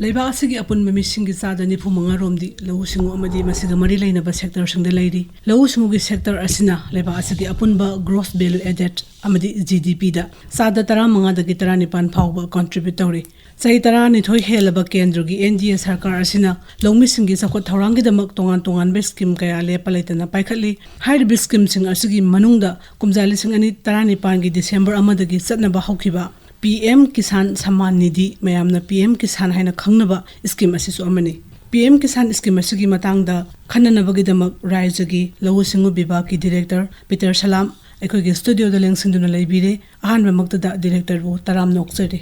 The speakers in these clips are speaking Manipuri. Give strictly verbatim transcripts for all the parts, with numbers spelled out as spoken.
ꯂꯩꯕꯥꯛ ꯑꯁꯤꯒꯤ ꯑꯄꯨꯟꯕ ꯃꯤꯁꯤꯡꯒꯤ ꯆꯥꯗ ꯅꯤꯐꯨ ꯃꯉꯥ ꯔꯣꯝꯗꯤ ꯂꯧꯎ ꯁꯤꯡꯎ ꯑꯃꯗꯤ ꯃꯁꯤꯒ ꯃꯔꯤ ꯂꯩꯅꯕ ꯁꯦꯛꯇꯔꯁꯤꯡꯗ ꯂꯩꯔꯤ꯫ ꯂꯧꯎ ꯁꯤꯡꯎꯒꯤ ꯁꯦꯛꯇꯔ ꯑꯁꯤꯅ ꯂꯩꯕꯥꯛ ꯑꯁꯤꯒꯤ ꯑꯄꯨꯟꯕ gross value added ꯑꯃꯗꯤ ꯖꯤ ꯗꯤ ꯄꯤꯗ ꯆꯥꯗ ꯇꯔꯥꯃꯉꯥꯗꯒꯤ ꯇꯔꯥꯅꯤꯄꯥꯟ ꯐꯥꯎꯕ ꯀꯣꯟꯇ꯭ꯔꯤꯕ꯭ꯌꯨꯠ ꯇꯧꯔꯤ꯫ ꯆꯍꯤ ꯇꯔꯥꯅꯤꯊꯣꯏ ꯍꯦꯜꯂꯕ ꯀꯦꯟꯗ꯭ꯔꯒꯤ ꯑꯦꯟ ꯗꯤ ꯑꯦ ꯁꯔꯀꯥꯔ ꯑꯁꯤꯅ ꯂꯧꯃꯤꯁꯤꯡꯒꯤ ꯆꯥꯎꯈꯠ ꯊꯧꯔꯥꯡꯒꯤꯗꯃꯛ ꯇꯣꯉꯥꯟ ꯇꯣꯉꯥꯟꯕ ꯁ꯭ꯀꯤꯝ ꯀꯌꯥ ꯂꯦꯞꯄ ꯂꯩꯇꯅ ꯄꯥꯏꯈꯠꯂꯤ꯫ ꯍꯥꯏꯔꯤꯕ ꯁ꯭ꯀꯤꯝꯁꯤꯡ ꯑꯁꯤꯒꯤ ꯃꯅꯨꯡꯗ ꯀꯨꯝꯖꯥ ꯂꯤꯁꯤꯡ ꯑꯅꯤ ꯇꯔꯥꯅꯤꯄꯥꯟꯒꯤ ꯗꯤꯁꯦꯝꯕꯔ ꯑꯃꯗꯒꯤ ꯆꯠꯅꯕ ꯍꯧꯈꯤꯕ ꯄꯤ ꯑꯦꯝ ꯀꯤꯁꯥꯟ ꯁꯝꯃꯥꯟ ꯅꯤꯙꯤ, ꯃꯌꯥꯝꯅ ꯄꯤ ꯑꯦꯝ ꯀꯤꯁꯥꯟ ꯍꯥꯏꯅ ꯈꯪꯅꯕ ꯁ꯭ꯀꯤꯝ ꯑꯁꯤꯁꯨ ꯑꯃꯅꯤ꯫ ꯄꯤ ꯑꯦꯝ ꯀꯤꯁꯥꯟ ꯁ꯭ꯀꯤꯝ ꯑꯁꯤꯒꯤ ꯃꯇꯥꯡꯗ ꯈꯟꯅꯅꯕꯒꯤꯗꯃꯛ ꯔꯥꯖ꯭ꯌꯒꯤ ꯂꯧꯎ ꯁꯤꯡꯎ ꯕꯤꯚꯥꯒꯀꯤ ꯗꯤꯔꯦꯛꯇꯔ ꯄꯤꯇꯔ ꯁꯂꯥꯝ ꯑꯩꯈꯣꯏꯒꯤ ꯁ꯭ꯇꯨꯗꯤꯑꯣꯗ ꯂꯦꯡꯁꯤꯟꯗꯨꯅ ꯂꯩꯕꯤꯔꯦ꯫ ꯑꯍꯥꯟꯕꯃꯛꯇꯗ ꯗꯤꯔꯦꯛꯇꯔꯕꯨ ꯇꯔꯥꯝꯅ ꯑꯣꯛꯆꯔꯤ꯫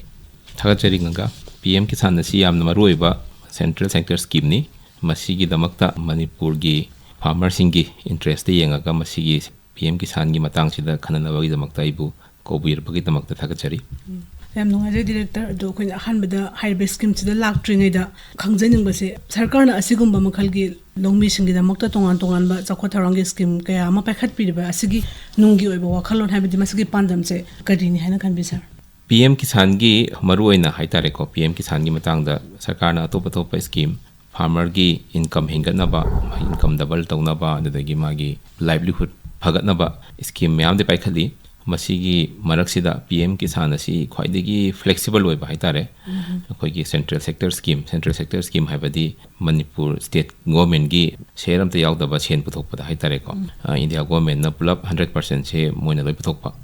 ꯊꯥꯒꯠꯆꯔꯤ ꯒꯪꯒꯥ꯫ ꯄꯤ ꯑꯦꯝ ꯀꯤꯁꯥꯟ ꯑꯁꯤ ꯌꯥꯝꯅ ꯃꯔꯨꯑꯣꯏꯕ ꯁꯦꯟꯇ꯭ꯔꯦꯜ ꯁꯦꯛꯇꯔ ꯁ꯭ꯀꯤꯝꯅꯤ꯫ ꯃꯁꯤꯒꯤꯗꯃꯛꯇ ꯃꯅꯤꯄꯨꯔꯒꯤ ꯐꯥꯔꯃꯔꯁꯤꯡꯒꯤ ꯏꯟꯇꯔꯦꯁꯇ ꯌꯦꯡꯉꯒ ꯃꯁꯤꯒꯤ ꯄꯤ ꯑꯦꯝ ꯀꯤꯁꯥꯟꯒꯤ ꯃꯇꯥꯡꯁꯤꯗ ꯈꯟꯅꯅꯕꯒꯤꯗꯃꯛꯇ ꯑꯩꯕꯨ ꯀꯧꯕꯤꯔꯛꯄꯒꯤꯗꯃꯛꯇ ꯊꯥꯒꯠꯆꯔꯤ꯫ ꯎꯝ, ꯌꯥꯝ ꯅꯨꯡꯉꯥꯏꯖꯩ ꯗꯤꯔꯦꯛꯇꯔ꯫ ꯑꯗꯣ ꯑꯩꯈꯣꯏꯅ ꯑꯍꯥꯟꯕꯗ ꯍꯥꯏꯔꯤꯕ ꯁ꯭ꯀꯤꯝꯁꯤꯗ ꯂꯥꯛꯇ꯭ꯔꯤꯉꯩꯗ ꯈꯪꯖꯅꯤꯡꯕꯁꯦ, ꯁꯔꯀꯥꯔꯅ ꯑꯁꯤꯒꯨꯝꯕ ꯃꯈꯜꯒꯤ ꯂꯧꯃꯤꯁꯤꯡꯒꯤꯗꯃꯛꯇ ꯇꯣꯉꯥꯟ ꯇꯣꯉꯥꯟꯕ ꯆꯥꯎꯈꯠ ꯊꯧꯔꯥꯡꯒꯤ ꯁ꯭ꯀꯤꯝ ꯀꯌꯥ ꯑꯃ ꯄꯥꯏꯈꯠꯄꯤꯔꯤꯕ ꯑꯁꯤꯒꯤ ꯅꯨꯡꯒꯤ ꯑꯣꯏꯕ ꯋꯥꯈꯜꯂꯣꯟ, ꯍꯥꯏꯕꯗꯤ ꯃꯁꯤꯒꯤ ꯄꯥꯟꯗꯝꯁꯦ ꯀꯔꯤꯅꯤ ꯍꯥꯏꯅ ꯈꯟꯕꯤ ꯁꯥꯔ? ꯄꯤ ꯑꯦꯝ ꯀꯤꯁꯥꯟꯒꯤ ꯃꯔꯨꯑꯣꯏꯅ ꯍꯥꯏꯇꯥꯔꯦꯀꯣ, ꯄꯤ ꯑꯦꯝ ꯀꯤꯁꯥꯟꯒꯤ ꯃꯇꯥꯡꯗ ꯁꯔꯀꯥꯔꯅ ꯑꯇꯣꯞ ꯑꯇꯣꯞꯄ ꯁ꯭ꯀꯤꯝ, ꯐꯥꯔꯃꯔꯒꯤ ꯏꯟꯀꯝ ꯍꯦꯟꯒꯠꯅꯕ, ꯏꯟꯀꯝ ꯗꯕꯜ ꯇꯧꯅꯕ, ꯑꯗꯨꯗꯒꯤ ꯃꯥꯒꯤ ꯂꯥꯏꯚꯂꯤꯍꯨꯗ ꯐꯒꯠꯅꯕ ꯁ꯭ꯀꯤꯝ ꯃꯌꯥꯝꯗꯤ ꯄꯥꯏꯈꯠꯂꯤ꯫ ꯃꯁꯤꯒꯤ ꯃꯔꯛꯁꯤꯗ ꯄꯤ ꯑꯦꯝ ꯀꯤꯁꯥꯟ ꯑꯁꯤ ꯈ꯭ꯋꯥꯏꯗꯒꯤ ꯐ꯭ꯂꯦꯛꯁꯤꯕꯜ ꯑꯣꯏꯕ ꯍꯥꯏꯇꯥꯔꯦ꯫ ꯑꯩꯈꯣꯏꯒꯤ central sector scheme, central sector scheme ꯍꯥꯏꯕꯗꯤ ꯃꯅꯤꯄꯨꯔ ꯁ꯭ꯇꯦꯠ ꯒꯣꯔꯃꯦꯟꯒꯤ ꯁꯦꯌꯔ ꯑꯝꯇ ꯌꯥꯎꯗꯕ ꯁꯦꯟ ꯄꯨꯊꯣꯛꯄꯗ ꯍꯥꯏꯇꯥꯔꯦꯀꯣ꯫ ꯑ, ꯏꯟꯗꯤꯌꯥ ꯒꯣꯔꯃꯦꯟꯅ ꯄꯨꯂꯞ ꯍꯟꯗ꯭ꯔꯦꯠ ꯄꯥꯔꯁꯦꯟꯁꯦ ꯃꯣꯏꯅ ꯂꯣꯏ ꯄꯨꯊꯣꯛꯄ,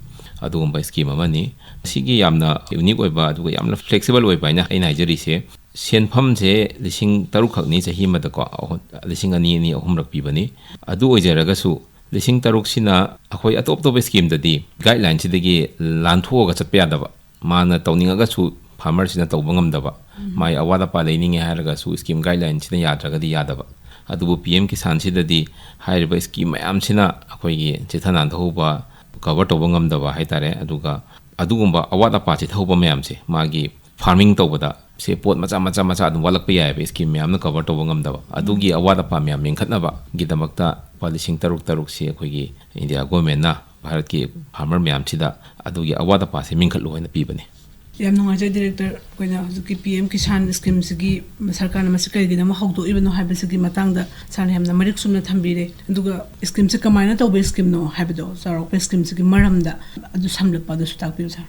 ꯑꯗꯨꯒꯨꯝꯕ ꯁ꯭ꯀꯤꯝ ꯑꯃꯅꯤ꯫ ꯁꯤꯒꯤ ꯌꯥꯝꯅ ꯌꯨꯅꯤꯛ ꯑꯣꯏꯕ ꯑꯗꯨꯒ ꯌꯥꯝꯅ ꯐ꯭ꯂꯦꯛꯁꯤꯕꯜ ꯑꯣꯏꯕ ꯍꯥꯏꯅ ꯑꯩꯅ ꯍꯥꯏꯖꯔꯤꯁꯦ, ꯁꯦꯟꯐꯝꯁꯦ ꯂꯤꯁꯤꯡ ꯇꯔꯨꯛ ꯈꯛꯅꯤ ꯆꯍꯤ ꯑꯃꯗꯀꯣ, ꯑꯍꯨꯝ, ꯂꯤꯁꯤꯡ ꯑꯅꯤ, ꯑꯅꯤ, ꯑꯍꯨꯝꯔꯛ ꯄꯤꯕꯅꯤ꯫ ꯑꯗꯨ ꯑꯣꯏꯖꯔꯒꯁꯨ ꯂꯤꯁꯤꯡ ꯇꯔꯨꯛꯁꯤꯅ ꯑꯩꯈꯣꯏ ꯑꯇꯣꯞ ꯑꯇꯣꯞꯄ ꯁ꯭ꯀꯤꯝꯗꯗꯤ ꯒꯥꯏꯗꯂꯥꯏꯟꯁꯤꯗꯒꯤ ꯂꯥꯟꯊꯣꯛꯑꯒ ꯆꯠꯄ ꯌꯥꯗꯕ, ꯃꯥꯅ ꯇꯧꯅꯤꯡꯉꯒꯁꯨ ꯐꯥꯔꯃꯔꯁꯤꯅ ꯇꯧꯕ ꯉꯝꯗꯕ, ꯃꯥꯏ ꯑꯋꯥꯠ ꯑꯄꯥ ꯂꯩꯅꯤꯡꯉꯦ ꯍꯥꯏꯔꯒꯁꯨ ꯁ꯭ꯀꯤꯝ ꯒꯥꯏꯗꯂꯥꯏꯟꯁꯤꯅ ꯌꯥꯗ꯭ꯔꯒꯗꯤ ꯌꯥꯗꯕ꯫ ꯑꯗꯨꯕꯨ ꯄꯤ ꯑꯦꯝ ꯀꯤꯁꯥꯟꯁꯤꯗꯗꯤ ꯍꯥꯏꯔꯤꯕ ꯁ꯭ꯀꯤꯝ ꯃꯌꯥꯝꯁꯤꯅ ꯑꯩꯈꯣꯏꯒꯤ ꯆꯤꯊ ꯅꯥꯟꯊꯍꯧꯕ, ꯀꯚꯔ ꯇꯧꯕ ꯉꯝꯗꯕ ꯍꯥꯏꯇꯥꯔꯦ꯫ ꯑꯗꯨꯒ ꯑꯗꯨꯒꯨꯝꯕ ꯑꯋꯥꯠ ꯑꯄꯥ ꯆꯤꯊꯍꯧꯕ ꯃꯌꯥꯝꯁꯦ ꯃꯥꯒꯤ ꯐꯥꯔꯃꯤꯡ ꯇꯧꯕꯗ ꯁꯦ ꯄꯣꯠ ꯃꯆꯥ ꯃꯆꯥ ꯃꯆꯥ ꯑꯗꯨꯝ ꯋꯥꯠꯂꯛꯄ ꯌꯥꯏꯑꯕ, ꯁ꯭ꯀꯤꯝ ꯃꯌꯥꯝꯅ ꯀꯚꯔ ꯇꯧꯕ ꯉꯝꯗꯕ꯫ ꯑꯗꯨꯒꯤ ꯑꯋꯥꯠ ꯑꯄꯥ ꯃꯌꯥꯝ ꯃꯦꯟꯈꯠꯅꯕꯒꯤꯗꯃꯛꯇ ꯂꯨꯄꯥ ꯂꯤꯁꯤꯡ ꯇꯔꯨꯛ ꯇꯔꯨꯛꯁꯤ ꯑꯩꯈꯣꯏꯒꯤ ꯏꯟꯗꯤꯌꯥ ꯒꯣꯔꯃꯦꯟꯅ ꯚꯥꯔꯠꯀꯤ ꯐꯥꯔꯃꯔ ꯃꯌꯥꯝꯁꯤꯗ ꯑꯗꯨꯒꯤ ꯑꯋꯥꯠ ꯑꯄꯥꯁꯦ ꯃꯦꯟꯈꯠꯂꯨ ꯍꯥꯏꯅ ꯄꯤꯕꯅꯤ꯫ ꯌꯥꯝ ꯅꯨꯡꯉꯥꯏꯖꯩ ꯗꯤꯔꯦꯛꯇꯔ꯫ ꯑꯩꯈꯣꯏꯅ ꯍꯧꯖꯤꯛꯀꯤ ꯄꯤ ꯑꯦꯝ ꯀꯤꯁꯥꯟ ꯁ꯭ꯀꯤꯝꯁꯤꯒꯤ ꯁꯔꯀꯥꯔꯅ ꯃꯁꯤ ꯀꯔꯤꯒꯤꯗꯃꯛ ꯍꯧꯗꯣꯛꯏꯕꯅꯣ ꯍꯥꯏꯕꯁꯤꯒꯤ ꯃꯇꯥꯡꯗ ꯁꯥꯔꯅ ꯌꯥꯝꯅ ꯃꯔꯤꯛ ꯆꯨꯝꯅ ꯊꯝꯕꯤꯔꯦ꯫ ꯑꯗꯨꯒ ꯁ꯭ꯀꯤꯝꯁꯦ ꯀꯃꯥꯏꯅ ꯇꯧꯕ ꯁ꯭ꯀꯤꯝꯅꯣ ꯍꯥꯏꯕꯗꯣ, ꯆꯥꯎꯔꯥꯛꯄ ꯁ꯭ꯀꯤꯝꯁꯤꯒꯤ ꯃꯔꯝꯗ ꯑꯗꯨ ꯁꯝꯂꯞꯄ ꯑꯗꯨꯁꯨ ꯇꯥꯛꯄꯤꯌꯨ ꯁꯥꯔ꯫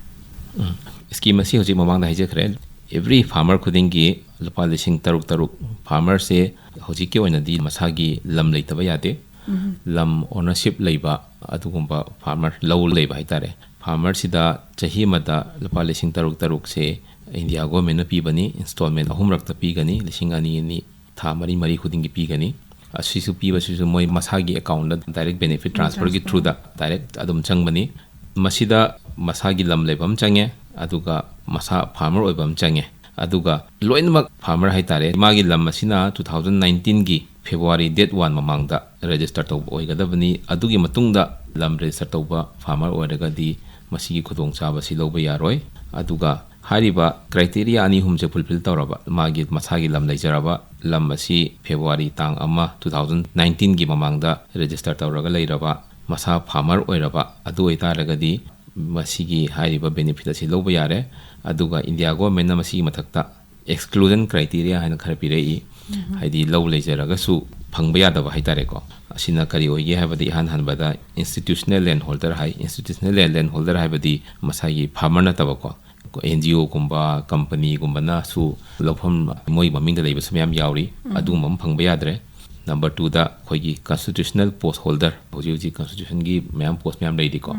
ꯎꯝ꯫ ꯁ꯭ꯀꯤꯝ ꯑꯁꯤ ꯍꯧꯖꯤꯛ ꯃꯃꯥꯡꯗ ꯍꯥꯏꯖꯈ꯭ꯔꯦ, ꯑꯦꯕ꯭ꯔꯤ ꯐꯥꯔꯃꯔ ꯈꯨꯗꯤꯡꯒꯤ ꯂꯨꯄꯥ ꯂꯤꯁꯤꯡ ꯇꯔꯨꯛ ꯇꯔꯨꯛ꯫ ꯐꯥꯔꯃꯔꯁꯦ ꯍꯧꯖꯤꯛꯀꯤ ꯑꯣꯏꯅꯗꯤ ꯃꯁꯥꯒꯤ ꯂꯝ ꯂꯩꯇꯕ ꯌꯥꯗꯦ꯫ ꯂꯝ ꯑꯣꯅꯔꯁꯤꯞ ꯂꯩꯕ ꯑꯗꯨꯒꯨꯝꯕ ꯐꯥꯔꯃꯔ, ꯂꯧ ꯂꯩꯕ ꯍꯥꯏꯇꯥꯔꯦ, ꯐꯥꯔꯃꯔꯁꯤꯗ ꯆꯍꯤ ꯑꯃꯗ ꯂꯨꯄꯥ ꯂꯤꯁꯤꯡ ꯇꯔꯨꯛ ꯇꯔꯨꯛꯁꯦ ꯏꯟꯗꯤꯌꯥ ꯒꯣꯔꯃꯦꯟꯅ ꯄꯤꯕꯅꯤ꯫ ꯏꯟꯁꯇꯣꯜꯃꯦꯟ ꯑꯍꯨꯝꯔꯛꯇ ꯄꯤꯒꯅꯤ, ꯂꯤꯁꯤꯡ ꯑꯅꯤ ꯑꯅꯤ, ꯊꯥ ꯃꯔꯤ ꯃꯔꯤ ꯈꯨꯗꯤꯡꯒꯤ ꯄꯤꯒꯅꯤ꯫ ꯑꯁꯤꯁꯨ ꯄꯤꯕꯁꯤꯁꯨ ꯃꯣꯏ ꯃꯁꯥꯒꯤ ꯑꯦꯀꯥꯎꯟꯗ ꯗꯥꯏꯔꯦꯛ ꯕꯦꯅꯤꯐꯤꯠ ꯇ꯭ꯔꯥꯟꯁꯐꯔꯒꯤ ꯊ꯭ꯔꯨꯗ ꯗꯥꯏꯔꯦꯛ ꯑꯗꯨꯝ ꯆꯪꯕꯅꯤ꯫ ꯃꯁꯤꯗ ꯃꯁꯥꯒꯤ ꯂꯝ ꯂꯩꯕ ꯑꯃ ꯆꯪꯉꯦ, ꯑꯗꯨꯒ ꯃꯁꯥ ꯐꯥꯔꯃꯔ ꯑꯣꯏꯕ ꯑꯃ ꯆꯪꯉꯦ꯫ ꯑꯗꯨꯒ ꯂꯣꯏꯅꯃꯛ ꯐꯥꯔꯃꯔ ꯍꯥꯏꯇꯥꯔꯦ, ꯃꯥꯒꯤ ꯂꯝ ꯑꯁꯤꯅ ꯇꯨ ꯊꯥꯎꯖꯟ ꯅꯥꯏꯟꯇꯤꯟꯒꯤ ꯐꯦꯕ꯭ꯔꯨꯋꯥꯔꯤ ꯗꯦꯠ ꯋꯥꯟ ꯃꯃꯥꯡꯗ ꯔꯦꯖꯤꯁꯇꯔ ꯇꯧꯕ ꯑꯣꯏꯒꯗꯕꯅꯤ꯫ ꯑꯗꯨꯒꯤ ꯃꯇꯨꯡꯗ ꯂꯝ ꯔꯦꯖꯤꯁꯇꯔ ꯇꯧꯕ ꯐꯥꯔꯃꯔ ꯑꯣꯏꯔꯒꯗꯤ ꯃꯁꯤꯒꯤ ꯈꯨꯗꯣꯡꯆꯥꯕꯁꯤ ꯂꯧꯕ ꯌꯥꯔꯣꯏ꯫ ꯑꯗꯨꯒ ꯍꯥꯏꯔꯤꯕ ꯀ꯭ꯔꯥꯏꯇꯦꯔꯤꯌꯥ ꯑꯅꯤ ꯑꯍꯨꯝꯁꯦ ꯐꯨꯜꯐꯤꯜ ꯇꯧꯔꯕ, ꯃꯥꯒꯤ ꯃꯁꯥꯒꯤ ꯂꯝ ꯂꯩꯖꯔꯕ, ꯂꯝ ꯑꯁꯤ ꯐꯦꯕ꯭ꯔꯨꯋꯥꯔꯤ ꯇꯥꯡ ꯑꯃ, ꯇꯨ ꯊꯥꯎꯖꯟ ꯅꯥꯏꯟꯇꯤꯟꯒꯤ ꯃꯃꯥꯡꯗ ꯔꯦꯖꯤꯁꯇꯔ ꯇꯧꯔꯒ ꯂꯩꯔꯕ, ꯃꯁꯥ ꯐꯥꯔꯃꯔ ꯑꯣꯏꯔꯕ, ꯑꯗꯨ ꯑꯣꯏꯇꯥꯔꯒꯗꯤ ꯃꯁꯤꯒꯤ ꯍꯥꯏꯔꯤꯕ ꯕꯦꯅꯤꯐꯤꯠ ꯑꯁꯤ ꯂꯧꯕ ꯌꯥꯔꯦ꯫ ꯑꯗꯨꯒ ꯏꯟꯗꯤꯌꯥ ꯒꯣꯔꯃꯦꯟꯅ ꯃꯁꯤꯒꯤ ꯃꯊꯛꯇ ꯑꯦꯛꯁꯀ꯭ꯂꯨꯖꯟ ꯀ꯭ꯔꯥꯏꯇꯦꯔꯤꯌꯥ ꯍꯥꯏꯅ ꯈꯔ ꯄꯤꯔꯛꯏ꯫ ꯍꯥꯏꯗꯤ ꯂꯧ ꯂꯩꯖꯔꯒꯁꯨ ꯐꯪꯕ ꯌꯥꯗꯕ ꯍꯥꯏꯇꯥꯔꯦꯀꯣ꯫ ꯑꯁꯤꯅ ꯀꯔꯤ ꯑꯣꯏꯒꯦ ꯍꯥꯏꯕꯗ, ꯏꯍꯥꯟ ꯍꯥꯟꯕꯗ ꯏꯟꯁꯇꯤꯇ꯭ꯌꯨꯁꯅꯦꯜ ꯂꯦꯟ ꯍꯣꯜꯗꯔ ꯍꯥꯏ꯫ ꯏꯟꯁꯇꯤꯇ꯭ꯌꯨꯁꯅꯦꯜ ꯂꯦꯟ ꯍꯣꯜꯗꯔ ꯍꯥꯏꯕꯗꯤ ꯃꯁꯥꯒꯤ ꯐꯥꯔꯃꯔ ꯅꯠꯇꯕꯀꯣ, ꯑꯦꯟ ꯖꯤ ꯑꯣꯒꯨꯝꯕ, ꯀꯝꯄꯅꯤꯒꯨꯝꯕꯅꯁꯨ ꯂꯧꯐꯝ ꯃꯣꯏ ꯃꯃꯤꯡꯗ ꯂꯩꯕꯁꯨ ꯃꯌꯥꯝ ꯌꯥꯎꯔꯤ꯫ ꯑꯗꯨꯒꯨꯝꯕ ꯑꯃ ꯐꯪꯕ ꯌꯥꯗ꯭ꯔꯦ꯫ ꯅꯝꯕꯔ ꯇꯨꯗ ꯑꯩꯈꯣꯏꯒꯤ ꯀꯟꯁꯇꯤꯇ꯭ꯌꯨꯁꯅꯦꯜ ꯄꯣꯁ ꯍꯣꯜꯗꯔ, ꯍꯧꯖꯤꯛ ꯍꯧꯖꯤꯛ ꯀꯟꯁꯇꯤꯇ꯭ꯌꯨꯁꯟꯒꯤ ꯃꯌꯥꯝ ꯄꯣꯁ ꯃꯌꯥꯝ ꯂꯩꯔꯤꯀꯣ꯫